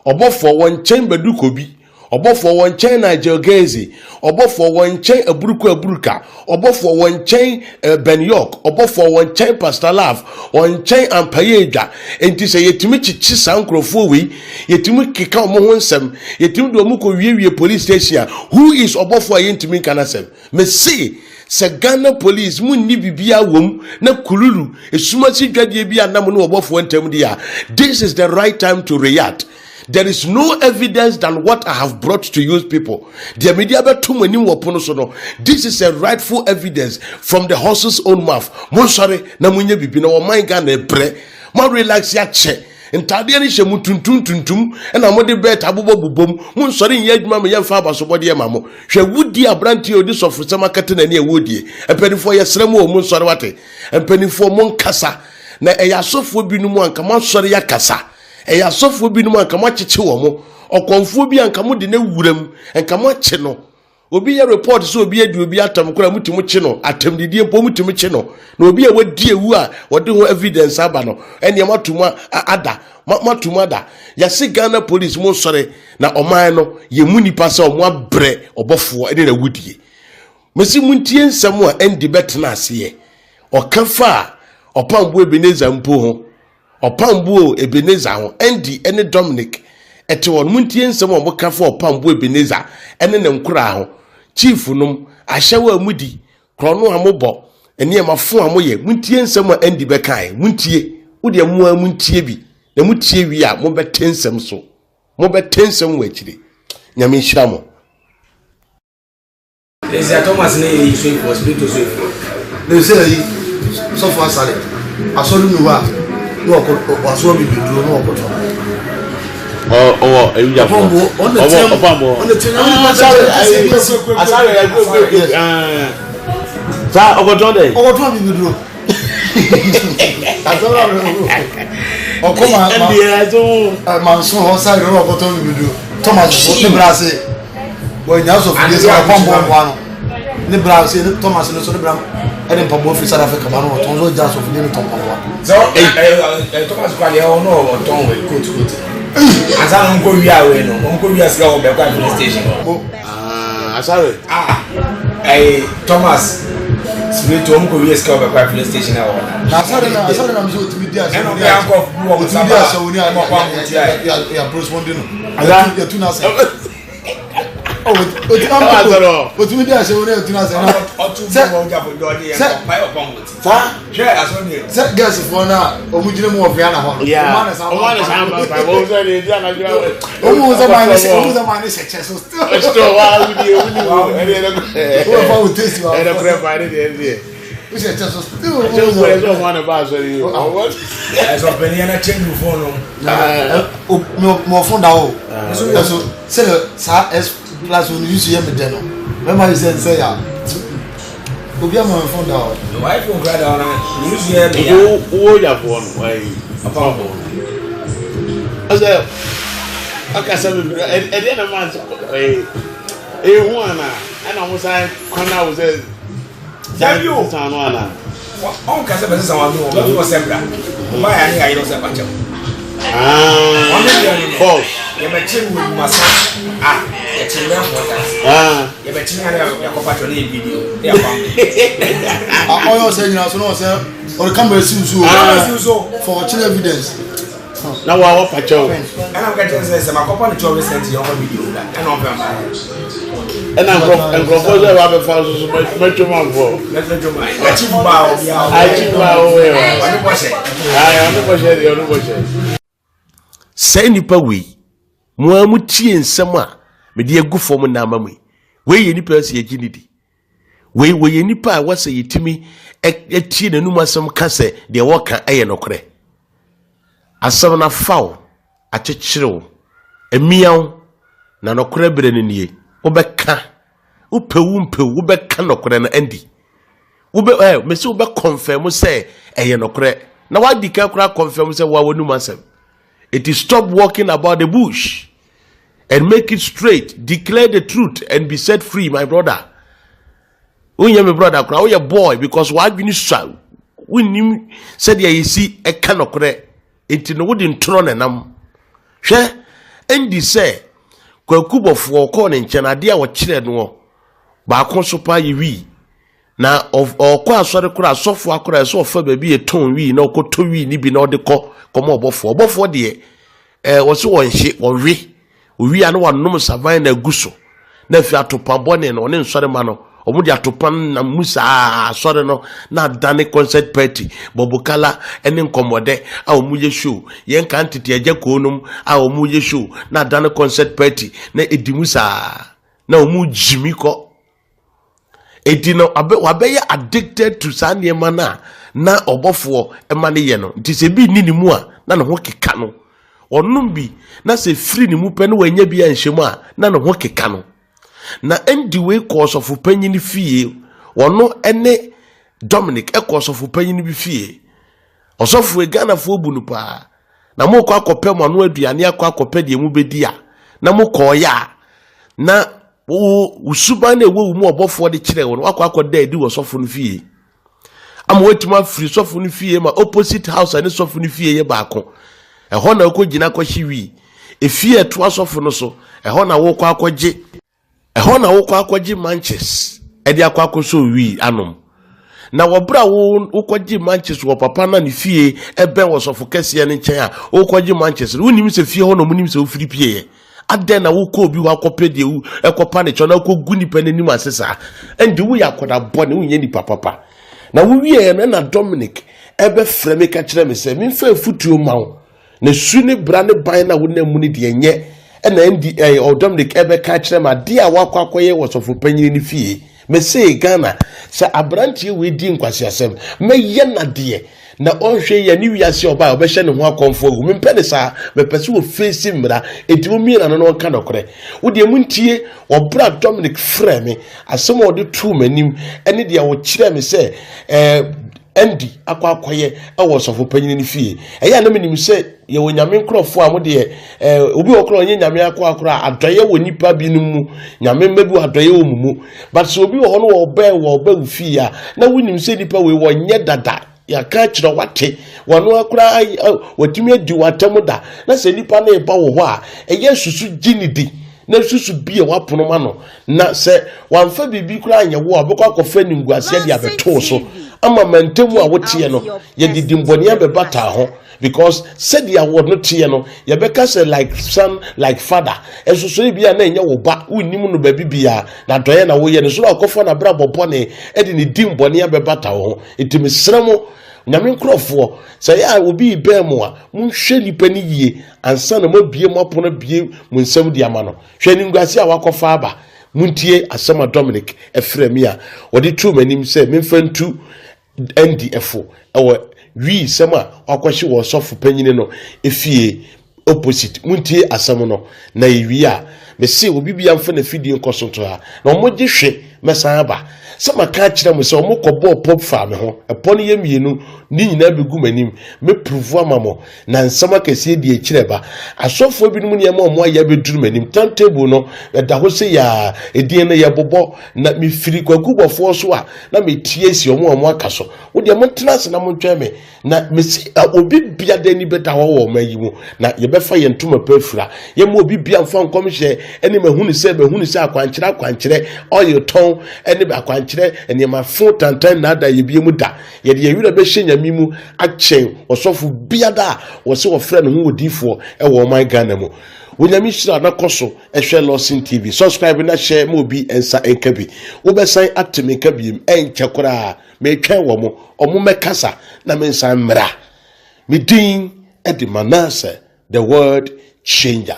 ɔbɔfoɔ wɔn nkyɛn Badu Kobi, ɔbɔfoɔ wɔn nkyɛn Nigel Gaize, ɔbɔfoɔ wɔn nkyɛn Aburuku Aburuka, ɔbɔfoɔ wɔn nkyɛn eh, Ben York, ɔbɔfoɔ wɔn nkyɛn Pastor Love, wɔn nkyɛn Ampaye Adwa. Enti sɛ yɛtumi kyekye saa nkurɔfoɔ wei Yɛtumi keka wɔn ho nsɛm. Yɛtumi de wɔn kɔ wiewie police station a, who is ɔbɔfoɔ a yɛntumi nka n'asɛm? Mese sɛ Ghana police mo nni biribiara wɔ mu na kululu esumasi dwadie bi anam ne ɔbɔfoɔ ntam deɛ a, this is the right time to react. There is no evidence than what I have brought to you people. Deɛ mede abɛto mo anim wɔ pono so no, this is a rightful evidence from the horse's own mouth. Monsɔre na monyɛ biribi na wɔman Ghana brɛ. Mo relax akyɛ. Ntaadeɛ no hyɛ mo tuntum tuntum ɛna mode bɛɛt abobɔ bobom. Mo nsɔre nyɛ adwuma ma yɛmfa abasobɔdeɛ ma mo. Hwɛ wodie aberanteɛ a ɔdi sɔfosɛm akata n'ani a wɔredie. Mpanimfoɔ yɛsrɛ mo o mo nsɔre wate. Mpanimfoɔ mo nkasa. Na ɛyɛ asɔfoɔ binom a nka moasɔre akasa. Ɛyɛ asɔfoɔ binom a nka moakyekye wɔn. Ɔkɔmfoɔ bi a nka mode no awura mu nka moakye no. Obi yɛ report sɛ obi adi obi atam koraa mutumi kye no, atamdidie mpo mutumi kye no. Na obi a wadi awu a wɔde ho evidence aba no, ɛnneɛ moato mu ada, moato mu ada. Yɛse Ghana police mo nsɔre na ɔman no yɛ mu nipa sɛ ɔmo abrɛ ɔbɔfoɔ ne n'awudie. Mese montie nsɛm a Andy bɛtena aseɛ ɔka faa Ɔpambo Ebenezer mpo ho. Ɔpamboɔ Ebenezer ho. Andy ne Dominic te hɔ no, montie nsɛm a wɔka fa Ɔpamboɔ Ebenezer ne ne nkoraa ho. Chief nom, ahyɛwo a modi, korɔno a mobɔ, nneɛma fo a moyɛ, montie nsɛm a Andy bɛkae. Montie. Wo deɛ mo ara montie bi. Na motie wie a, mobɛte nsɛm so. Mobɛte nsɛm wɔ akyire. Nyame nhyira mo. Ezia Thomas ne yɛ soifoɔ, spirito soifoɔ. Na ɛsɛ ayi sɔfo asare asɔre nu hɔ a na ɔkɔ wasoa bibiduro na ɔkɔtɔ. Ɔwɔ ewiyafo ɔwɔ ɔpambo asare asare saa ɔkɔtɔn dɛ. Ɔkɔtɔn bibiduro. Ɔkɔ ma ma manso hɔ sáré na ɔkɔtɔn bibiduro Thomas ne bra ase. Wɔanya asɔfodie sɛ ɔpam bɔ mmoa no ne bra ase ne Thomas no so ne bra ɛde mpaboa firi South Africa ba no ɔtɔn so ɔgya asɔfodie no tɔn mpaboa. Sɛ ɛ Thomas kɔ adeɛ ɔno ɔtɔn wɔ coat coat ansa na ɔnkɔ wia wei no ɔnkɔ wia sika wɔ bɛkɔ filling station. Asare. Ah ɛyɛ Thomas spirito ɔmo kɔ wia sika wɔ bɛkɔ filling station a wɔ na. Na asare na asare na mi sɛ otumi di asɛm ɛna ɔmo yɛ ankɔ bu wɔn otumi nsa di ba asɛm oni a ɔmo akɔ ahotua yɛ yɛ aporosimondi no yɛtu n'asɛm. Otumi di ahyɛ wɔn etu n'asɛ na sɛ sɛ sɛ gɛɛsi foɔ na wɔn gyina mu wɔ Ghana hɔ no wɔn ana san wɔn ana san ba ba wɔn sɛ de edi anadwo wɔn sɛ maa ne sɛ wɔn sɛ maa ne hyɛ kyɛ so still wa wudi wudi wo ɛdi ɛdɛ wɔn fa wo taste wa ɛdɛ kura fa ɛdi ɛdi ɛdi wohyɛ kyɛ so still ɛkyɛ wo sɛ ɔmo ana ba asɔre yi o ɛsɛ ɔpɛni yɛn na change phone no mɔ fon da o ɛso sɛdeɛ saa s plus o use yɛ me dɛ no mɛma yi sɛ nsɛ ya obi ama me fon da o. Wɔ iphone kura da hɔ na ne use yɛ me ya. Wo yafoɔ no ayi papa bɔ ɔsɛ ɔkasa bebree ɛdeɛ na maa ɛɛ ehu ana ɛna mo san kwan a wo sɛ. Dabi o. Sisan no ana. Ɔn kasa bɛ sisan wa mi o bɛ fɔ sɛ bra. O ba yà ni yà yɛrɛ sɛ ba kyɛw. Ɔno deɛ no no. False. Yɛ bɛ kye mu edwuma sa. Ah yɛ kye mu ɛfɔ ta. Yɛ bɛ kye mu yɛ yɛ kɔ patro ne yɛ video ne yɛ kɔ ambe. Ɔyɛ ɔsɛ nyina so na ɔsɛ ɔde camera si nso. Camera si nso. For ɔkyerɛ evidence. Na wa wa pa kyɛw. Ɛna mka kyerɛ sɛ sɛ makɔpa no kyɛw recent yɛ ɔfa video da ɛna ɔmfɛ mfa. Ɛna nkurɔfoɔ sɛ wabɛfa so so mɛtwam amfɔ. Mɛtwam akyi ba obi a. Akyi ba obi a. Ɔne bɔhyɛ. Ayi ɔne bɔhyɛ deɛ ɔne bɔhyɛ. Saa nnipa wei, mo ara mo tie nsɛm a mede agu fam na ama mo yi. Wei yɛ nipa sɛ yɛgye ne di. Wei wɔyɛ nipa a wɔsɛ yɛtumi tie n'anum asɛm ka sɛ deɛ wɔka yɛ nokorɛ. Asɛm no afa wo, akyekyere wo, amia wo, na nokorɛ berɛ no nie. Wobɛka, wopɛ wo mpɛ wo, wobɛka nokorɛ no andi. Wobɛ ɛ mesi wobɛ confirm sɛ ɛyɛ nokorɛ. Na wadi kan koraa confirm sɛ woa w'anum asɛm. It is stop walking about the bush and make it straight. Declare the truth and be set free, my brother. Wonyɛ me brother koraa, woyɛ boy because w'adwene sua. Wonnim sɛdeɛ yɛsi ɛka nokorɛ. Nti no wode ntorɔ na ɛnam. Hwɛ, ɛndi sɛ kwaku bɔfoɔ ɔkɔɔ ne nkyɛn adeɛ a ɔkyerɛ noɔ baako so paa yɛ wii. Na ɔkɔ asɔre koraa asɔfoɔ akora ɛsɛ ɔfa baabi yɛ tɔn wii na ɔkɔtɔ wii ne bi na ɔde kɔ kɔma ɔbɔfoɔ. Ɔbɔfoɔ deɛ ɛɛ wɔsi wɔnhye wɔwe owie a na wanom savan na agu so na afei atopa bɔne no ɔne nsɔre ma no wɔn de atopa nam mu saa asɔre no na adane concert party bɔbokala ne nkɔmmɔdɛ a wɔn yɛ show yɛn kan tete agya koo nom a wɔn yɛ show na adane concert party na edi mu saa na wɔn gyimi kɔ. Enti no wabɛyɛ addicted to saa nneɛma no a na ɔbɔfoɔ ma no yɛ no. Nti sɛ bi nni ne mu a, na ne ho keka no. Ɔnom bi na sɛ firi ne mu pɛ na wanya bi anhyɛ mu a, na ne ho keka no. Na ɛndi wei kɔɔ ɔsɔfo panyin fie. Ɔno ne Dominic kɔɔ ɔsɔfo panyin bi fie. Ɔsɔfo yi Ghanafoɔ bu no paa. Na mokɔ akɔpɛ mo ano aduane akɔ akɔpɛ deɛ mobɛdi a, na mokɔɔyɛ a, na wo suban na ɛwɔ wo mu ɔbɔfoɔ de kyerɛ wo no, wakɔ akɔda adi wɔ sɔfo no fie. Ama woatumi afiri sɔfo no fie ma opposite house a ne sɔfo no fie yɛ baako. Ɛhɔ na wokɔgyina kɔhye wii. Efie a ɛtoa sɔfo no so, ɛhɔ na wokɔ akɔgye. Ɛhɔ na wokɔ akɔgye manches de akɔ akɔsɔ wii anom. Na wɔ berɛ a wo wokɔgye manches wɔ papa no a ne fie ɛbɛn wɔ sɔfo kɛseɛ no nkyɛn a wokɔgye manches no, wonim sɛ fie hɔ na ɔmo nim sɛ wofiri pieeɛ. Adɛn na wokɔ obi hɔ akɔpɛ deɛ wo ɛkɔpa ne kyɛw na wokɔgu nipa no anim ase saa? Ɛnde woyɛ akwadaa bɔne, wonyɛ nipa papa. Na wowieɛ no ɛna Dominic ɛbɛfrɛ me ka kyerɛ me sɛ memfa afutuo ma wo. Na su ne bra ne ban na wonam mu no deɛ nyɛ ɛna ɛndi ɛyɛ ɔ Dominic ɛbɛka akyerɛ me adeɛ a wakɔ akɔyɛ wɔ sɔfo panyin no fie. Mese Ghana sɛ aberanteɛ wei di nkwaseasɛm mɛyɛ no adeɛ na ɔnhwɛ yie a ne wiase a ɔbaeɛ ɔbɛhyɛ ne ho akɔmfo agu. Mempɛ ne saa, mepɛ sɛ ɔfeesi mmara enti mommie n'ano na ɔnka nɔkorɛ. Wo deɛ montie wɔ berɛ a Dominic frɛɛ me asɛm a ɔde too m'anim ɛne deɛ ɔkyerɛɛ me sɛ ɛɛ Andy akɔ akɔyɛ wɔ ɔsɔfo panyin no fie. Ɛyɛ a na menim sɛ yɛwɔ nyame nkurɔfoɔ a mo deɛ eh, obi wɔ koraa ɔnyɛ nyame akoa koraa adɔeɛ wɔ nipa binom mu nyame mma bi wɔ adɔeɛ wɔ mu mu but sɛ obi wɔ hɔ no wɔbɛn wɔ ɔbɛ wo fie a na wonim sɛ nipa wei wɔnyɛ dada yɛaka akyerɛ wate wɔno akora watumi adi w'atam da na sɛ nipa no reba wɔ hɔ a ɛyɛ susu gye ne di na susu bie w'apono ma no Na sɛ wamfa biribi koraa anyɛ wo a, ɔbɛkɔ akɔfa animguaseɛ de abɛto wo so ama mantamu a woteɛ no, yɛde dimbɔne abɛbata ho because sɛdeɛ wɔ no teɛ no, yɛbɛka sɛ like son, like father. Ɛnso so ebi a na ɛnyɛ wo ba, wonnim no baabi biara, na adɔeɛ na woyɛ no so na wakɔfa n'abrabɔ bɔne de ne dimbɔne abɛbata wo ho. Nti mesrɛ mo, Nyame nkurɔfoɔ, sɛ ɛyɛ a obi rebɛn mo a, monhwɛ nipa no yie ansa na moabue mo apono abue mo nsam de ama no. Hwɛ animguase a wakɔfa aba! Muntie asɛm a Dominic frɛɛ me a ɔde too m'anim sɛ memfa ntu Andy fo wɔ wii sɛm a wakɔhye wɔ ɔsɔfo panyin no fie opposite. Muntie asɛm no, na yewie a, mese obi biara mfa n'afidie nkɔ so nto ha, na wɔgye hwe mɛsan aba. Sɛ maka akyerɛ mo sɛ wɔkɔbɔɔ pɔ faa me ho, ɛpɔ no yɛ mmienu, ne nyinaa bɛgu m'anim, mɛpuruvu ama mo. Na nsɛm akɛseɛ di akyire ba. Asɔfoɔ binom nneɛma a wɔayɛ abɛduru m'anim. Timetable no, ɛda hɔ sei ara. Edin no, yɛbobɔ. Na mefiri Kwaku Bɔfoɔ so a, na metie asi wɔn a wɔaka so. Wo deɛ, montena ase na montwɛn me. Na mesi obi biara ani bɛda hɔ wɔ ɔman yi mu, na yɛbɛfa yɛn ntoma pa afira. Yɛmma obi biara mfa nkɔmhyɛ ne mahunu sɛ, mahunu sɛ akwankyerɛ akwankyerɛ, oil tɔn ne akwankyerɛ nneɛma fo tantan nnaadaa yɛ biam da. Yɛde yɛn werɛ bɛhyɛ Nyame mu akyɛn ɔsɔfo biara a wɔse wɔfrɛ ne ho odiyifoɔ wɔ ɔman Ghana mu. Onyame nhyira na kɔ so hwɛ Lawson TV. Subscribe na hyɛ ma obi nsa nka bi. Wobɛsan ate me nka biem ɛnkyɛ koraa. Metwɛn wɔ mo, ɔmo mɛkasa na mensan mmra. Me din de Manasseh the world changer.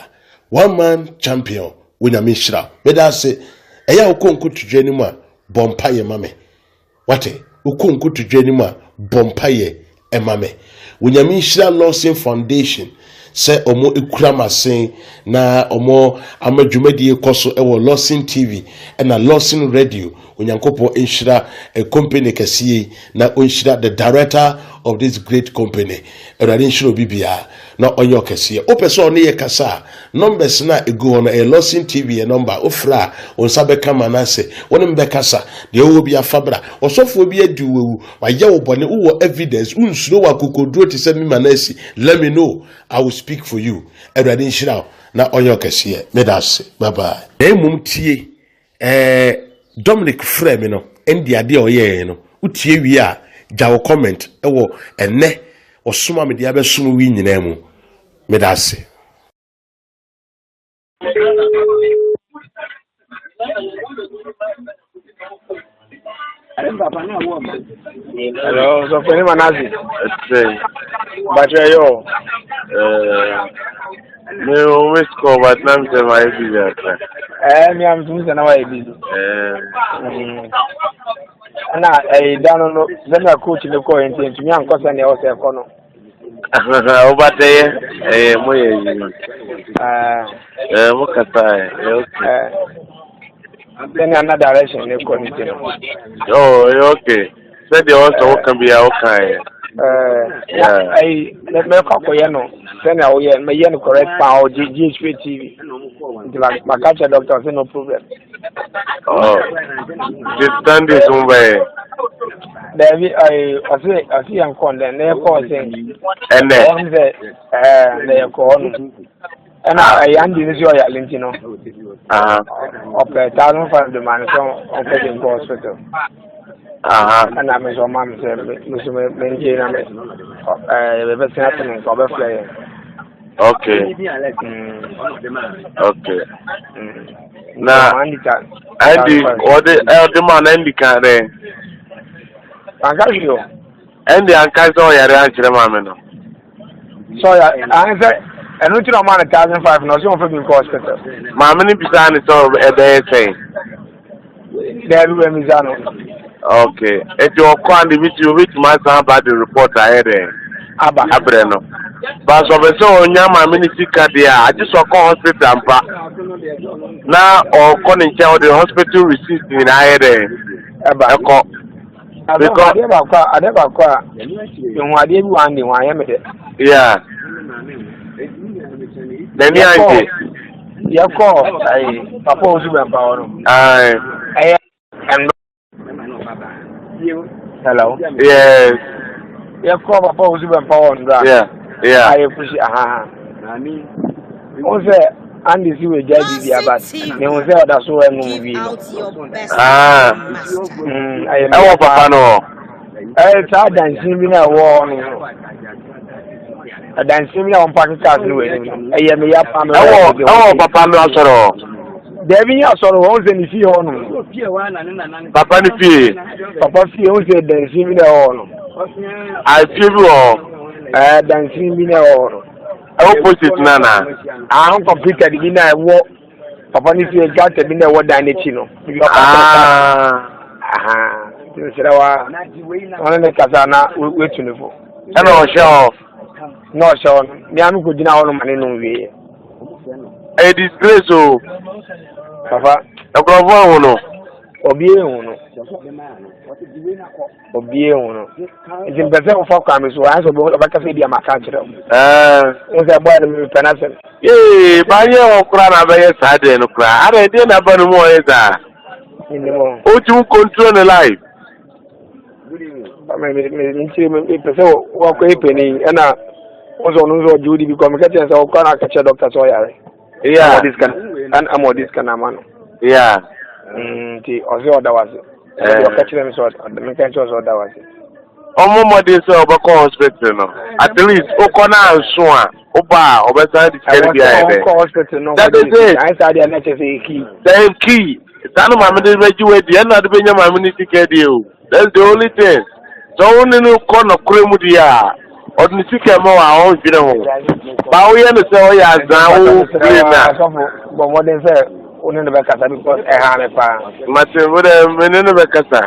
One man champion. Onyame nhyira wo. Meda ase. Ɛyɛ a wokɔ nkotodwe anim a bɔ mpaeɛ ma me. Wate? Wokɔ nkotodwe anim a, bɔ mpaeɛ ma me. Onyame nhyira Lawson Foundation sɛ ɔmo kura m'asen na ɔmo ama dwumadie kɔ so wɔ Lawson TV ɛna Lawson Radio. Onyankopɔn nhyira eh, company kɛseɛ yi na ɔnhyira the director of this great company. Awurade nhyira obi biara na ɔnyɛ ɔkɛseɛ. Wopɛ sɛ ɔne yɛ kasa a, numbers no a ɛgu hɔ no, ɛyɛ Lawson TV yɛ number. Wofrɛ a, wo nsa bɛka ma no ase. Wo ne me bɛkasa. Deɛ wowɔ bi afa bra. Ɔsɔfoɔ bi adi wo awu, wayɛ wo bɔne, wowɔ evidence, wonsuro wɔ akokoduro te sɛ me ma no asi. Let me know. I will speak for you. Awurade nhyira wo na ɔnyɛ ɔkɛseɛ. Meda ase. Bye bye. Na mmom tie Ɛɛ Dominic frɛɛ me no ɛnde adeɛ a ɔyɛɛ no wotie wie a gya wo comment ɛwɔ ɛnɛ ɔsom a mede abɛsom wo yi nyinaa mu. Meda ase. Hello, so for him and Ɛte. But yo. Me o miss call but na mi sɛ ma yɛ busy akra. Eh, mi am tumi sɛ na wa yɛ busy. Eh. Ɛna ɛyi da no no sɛnea coach ne kɔɔ nti ntumi ankɔ sɛnea ɛwɔ sɛ ɛkɔ no. Ɔba tɛ yɛ ɛyɛ mo yɛ yi. Ɛɛ mo kasa yɛ ɛyɛ okay. Ɛɛ sɛnea na direction ne kɔ ne ti no. Oh ɛyɛ okay. Sɛdeɛ ɔwɔ sɛ woka biara woka ɛ. Ɛyi mɛkɔ akɔyɛ no sɛnea woyɛ mɛyɛ no correct paa ɔ GHP TV nti maka kyerɛ doctor sɛ no problem. Oh, nti Sunday so mobɛyɛ? Daabi ɛyi ɔse ɔse yɛn kɔ ndɛ na yɛkɔ ɔse. Ɛnɛ. Ɔno sɛ ɛɛ na yɛkɔ hɔ no. Ɛna ɛyɛ Andy no sɛ ɔyare nti no ɔpɛ 1500 ma no sɛ ɔnkɔ de nkɔ hospital. Ɛna me nso ɔma me sɛ me nso mengye na me ɛɛ yɛbɛsɛn ato ne nka ɔbɛfrɛ yɛn. Okay. Okay. Na Andy wɔde ɛde ma na Andy kan dɛ. Anka hwee o. Andy anka sɛ ɔyare ankyerɛ maame no. Sɛ ɔyɛ an sɛ ɛno ti na ɔma no 1,500 na ɔsɛ ɔmfa bi nkɔ hospital. Maame no bisaa ne sɛ ɛbɛyɛ sɛn. Daabi wɔ misa no. Okay. Eti ɔkɔ a ne bi ti obetumi asan aba de report ayɛ dɛ. Aba. Abrɛ no. Baasa ɔbɛ sɛ ɔnya maame ne sika deɛ a agye sɛ ɔkɔ hospital mpa. Na ɔkɔ ne nkyɛn ɔde hospital receipt nyinaa ayɛ dɛ. Ɛba. Ɛkɔ. Because adeɛ baako a adeɛ baako a ehu adeɛ bi wɔ ande ho ayɛ me dɛ. Yeah. N'ani angye. Yɛkɔ ayi papa osu bɛmpa hɔ no. Ayi. Ɛyɛ ɛno. Hello. Yes. Yɛkɔ papa osu bɛmpa hɔ ndra. Yeah. Yeah. Ayɛ kusi aha. Wọ́n sɛ Andy si wɔ gya biribi aba ne ho sɛ ɔda so ɛnum wi no. Ah. Ɛwɔ papa no hɔ. Ɛyɛ saa dansin bi na ɛwɔ hɔ no. Dansin bi na wɔn paaki cars no wɔ anim no. Ɛyɛ mi ya paa mi. Ɛwɔ ɛwɔ papa no asɔrɔ hɔ. Dɛbi nye asɔrɔ hɔ, wɔn sɛ ne fie hɔ no. Papa ne fie. Papa fie wɔn sɛ dansin bi na ɛwɔ hɔ no. A fie bi wɔ hɔ. Ɛɛ dansin bi na ɛwɔ hɔ no. Opposite na na. Ahun computer bi na ɛwɔ papa ne fie gutter bi na ɛwɔ dan n'akyi no. Ah. Nti mesrɛ wa ɔne ne kasa na wetu ne fo. Ɛna ɔhyɛ hɔ. Na ɔhyɛ hɔ no mmea no kɔgyina hɔ no ma ne nom wieɛ. Ɛyɛ disgrace o. Papa. Nkurɔfoɔ ahu no. Obi ehu no. Obi ehu no. Nti mpɛ sɛ wofa kwan mi so ayɛ sɛ ɔbɛka sɛ ebi a maka akyerɛ wo. Wo sɛ bɔyɛ no mepɛ n'asɛm. Ee, banyɛ hɔ koraa na abɛyɛ saa deɛ no koraa. Ada ɛdeɛ na aba no mu ɔyɛ saa. Wotumi control ne life. Nkyerɛ mepɛ sɛ wakɔyɛ panin ɛna wo sɛ ɔno nso ɔgye wo di bi kɔ meka kyerɛ sɛ ɔkɔ na aka kyerɛ dɔkta sɛ ɔyare. Yeah. Ama ɔde sika no ama no. Yeah. Nti ɔsɛ ɔda wase. Ɛde ɔka kyerɛ me sɛ meka kyerɛ sɛ ɔda wase. Ɔmo mmɔden sɛ ɔbɛkɔ hospital no. At least wokɔ no anso a woba a ɔbɛsan de sika no bi ayɛ dɛ. Ɔkɔ hospital no. That is it. Ayɛ saa deɛ na kyerɛ sɛ yɛ key. Sɛ key. Saa no maame de bɛgye wadi ɛna de bɛnya maame no sika die o. That's the only thing. Sɛ wo ne no kɔ nɔkorɛ mu deɛ a, ɔde ne sika ma wo a ɔndwene ho. Ba woyɛ no sɛ ɔyɛ azaa wo plane a. Asɔfo bɔ mmɔden sɛ wo ne no bɛkasa because ɛha me paa. Mate wo dɛ me ne no bɛkasa.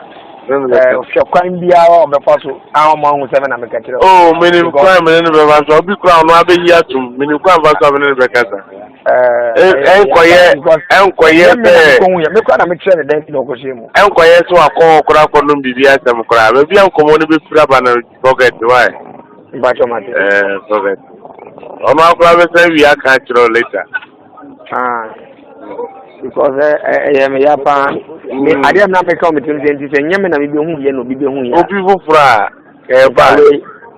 Hwɛ kwan biara a ɔbɛfa so a ɔma ahu sɛ me na meka kyerɛ wo. Oh, menim kwan me ne no bɛfa so. Obi kura ɔno abɛyi atom. Menim kwan fa so a me ne no bɛkasa. Ɛnkɔyɛ ɛnkɔyɛ sɛ. Mekora na mekyerɛ ne dɛn na ɔkɔhyɛ mu. Ɛnkɔyɛ sɛ wakɔ hɔ koraa kɔnom biribi asɛm koraa. Baabi a nkɔmmɔ no bɛfiri aba no forget why. Mpakyɛ mate. Ɛɛ forget. Ɔno akora bɛsɛ wie aka akyerɛ wo later. Ah. Because ɛyɛ me ya paa. Me adeɛ na meka wɔ me tirim sɛ nti sɛ nyɛ me na mebɛhu yɛ na obi bɛhu yɛ. Obi foforɔ a ɛba.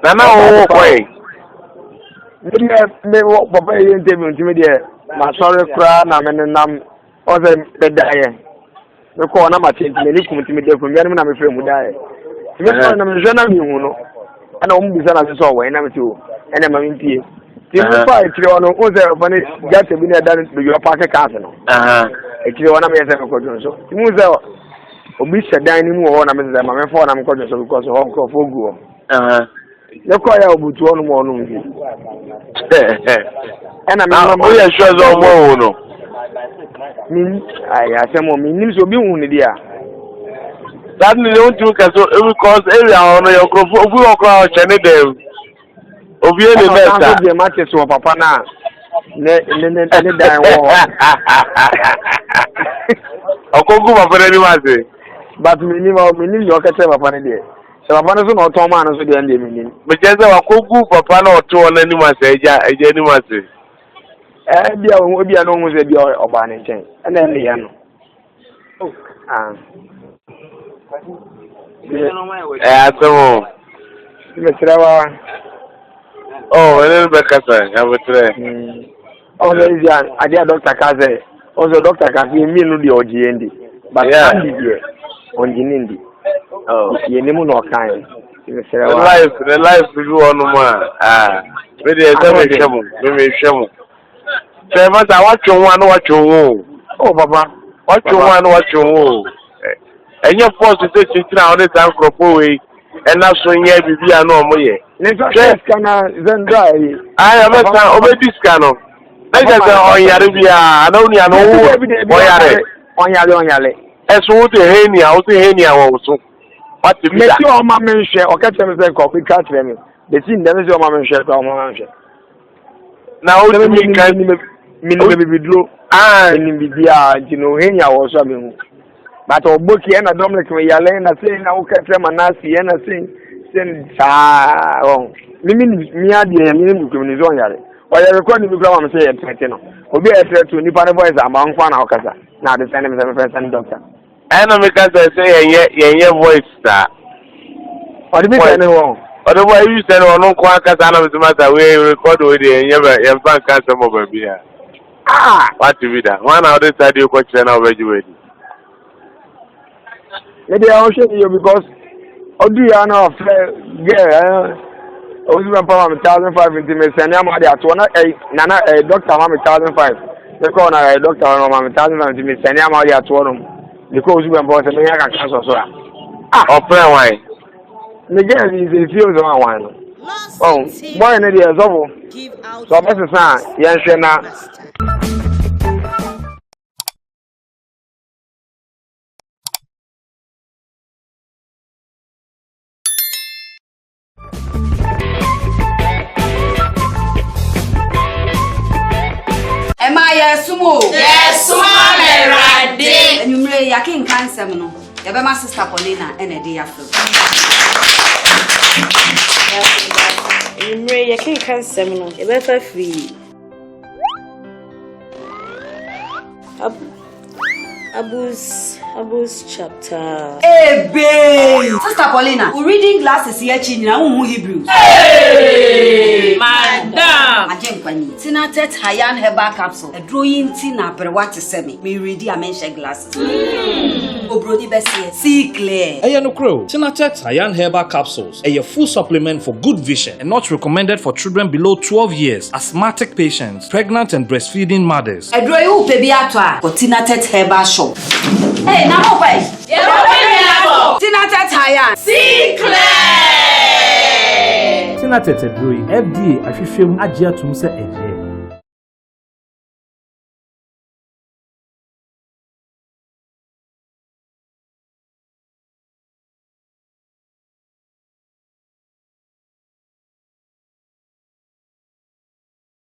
Nana wo kɔe. Me deɛ me wɔ papa yɛ interview nti me deɛ masɔre koraa na me nenam ɔsɛ medaeɛ mekɔɔ na mate nti m'ani kum nti meda akonnwa no mu na mefrɛ mu daeɛ nti mesɔre na mehwɛ na mehu no ɛna wɔn bisa na sɛ ɔwɔ ɛna mete o ɛna ma mempie nti mefa akyire hɔ no wohu sɛ ɔfa ne gata bi na ɛda no baabi ɔpaake cars no akyire hɔ na meyɛ sɛ mekɔdwo nso nti muhu sɛ obi hyɛ dan no mu wɔ hɔ na mesɛ sɛ ma memfa hɔ na mekɔdwo nso because hɔ nkurɔfoɔ gu hɔ Ne kɔ yɛ obutu hɔ nom ɔnom bi. Ɛna me mama. Oyɛ sure sɛ ɔmo ahu no. Min ayi asɛm o min nim sɛ obi hu ne di a. Saa ne deɛ wontumi ka so because area hɔ no yɛ nkurɔfoɔ obi wɔ koraa ɔhyɛ ne dɛm obi yɛ ne nɛɛsa. Ɛna ɔsan so deɛ mate so wɔ papa no a ne ne ne ne dan wɔ hɔ. Ɔkɔgu papa n'anim ase. But menim menim deɛ ɔka kyerɛ papa no deɛ. Sɛ papa no so na ɔtɔn maa no so deɛ ɛndeɛ mennim. Mekyerɛ sɛ wakɔgu papa na ɔte hɔ no anim ase, agya, agya anim ase. Ɛɛ ebia ohu ebia na ohu sɛ ebia ɔbaa ne nkyɛn ɛna ɛmeyɛ no. Ah. Ɛyɛ asɛm o. Mesrɛ wa. Oh, ɛne no bɛkasa, abotrɛ. Ɔsɛ ɛsi a adeɛ a dɔkta ka sɛ ɔsɛ dɔkta ka sɛ yɛn mmienu deɛ ɔgye yɛn di but Andy deɛ ɔngye ne ndi. Yɛnim na ɔkaeɛ. Nti mesrɛ Ne wo. life ne life bi wɔ nom a ah me deɛ sɛ mehwɛ mo me mehwɛ mo sɛ ɛma sa watwe ho a na watwe ho o. Oh papa. Watwe ho a na watwe ho o. Ɛnyɛ force sɛ kyikyiri a wɔde saa nkurɔfoɔ wei ɛna so nyɛ biribi a na wɔn yɛ. Ne nsa sɛ sika na zɛndra yi. Ayi ɔbɛsa ɔbɛdi sika no. Ne kyɛ sɛ ɔnyare biara ana onua no wo ɔyare. Ɔnyare ɔnyare. Ɛso wote henia wote henia wɔ wo so. Wate bi da. Mesi ɔma me nhwɛ ɔka kyerɛ me sɛ nka ɔbɛtwa akyerɛ me. Besi ndɛ mesi ɔma me nhwɛ kora ɔma me nhwɛ. Na wotumi nka. Menim abibiduro. Menim biribiara nti no henia wɔ so a mehu. But ɔbɔ ki ɛna Dominic me yale ɛna sei na woka kyerɛ ma nasi ɛna sei sei saa ɔn. Me me me adeɛ yɛ me nim kukum ne sɛ ɔnyare. Ɔyare kora ne bi kora ma me sɛ yɛ trɛte no. Obi a yɛtrɛte nipa ne voice ama nko na ɔkasa na ade sɛne me sɛ mefɛ sɛne doctor. Ɛna meka sɛ sɛ yɛnyɛ yɛnyɛ voice saa. Ɔde bi sɛne wɔn. Ɔde bɔ ebi sɛne ɔno nko akasa na mesɛ masa wei record wei deɛ yɛnyɛ bɛ yɛmfa nka asɛm wɔ baabi a. Ah! Wate bi da. Hwan na wode saa deɛ kɔkyerɛ na wobɛgye w'adi? Me deɛ ɔhwɛ mi yɛ because ɔdu ya na ɔfrɛ girl ɛɛ ɔsi bɛ mpa ma mi 1,500 nti mi sɛn ama de ato na ɛy nana ɛy doctor ma mi 1,500 mi kɔɔ na ɛy doctor no ma mi 1,500 nti mi sɛn ama de ato no mi kɔɔ osi bɛ mpa ɔsɛ mi nya kakra sɔ so a. Ah! Ɔfrɛ wan? Me girl yi sɛ efie ɔsɛ wan wan no ɔn bɔyɛ ne deɛ sɔfo sɛ ɔbɛsesa a yɛnhwɛ na. Ɛma yɛsom o. Yɛsom ama Awurade. Anwummere yi yɛakenkan nsɛm no, yɛbɛma Sista Paulina ɛna ɛde yɛafam. Anwummere yi yɛkenkan nsɛm no, yɛbɛfa firi Abus Abus chapter. Ebe! Sister Paulina, wo reading glasses yi akyi nyinaa wonhu Hebrews. Madam! Agye nkwa ni. Tinatet Hayan Herbal Capsule. Aduro yi nti na aberewa te sɛ me. Me readi a menhyɛ glasses. Obroni bɛseɛ. See clear. Ɛyɛ nokorɛ o, Tinatet Hayan Herbal Capsules ɛyɛ full supplement for good vision and not recommended for children below 12 years, asthmatic patients, pregnant and breastfeeding mothers. Aduro yi wopɛ bi atɔ a, kɔ Tinatet Herbal Shop. Hey, na mo kɔ yi. Yɛkɔ pɛ bi atɔ. Tinatet Hayan. See clear. Tinatet aduro yi, FDA ahwehwɛ mu agye atom sɛ ɛyɛ.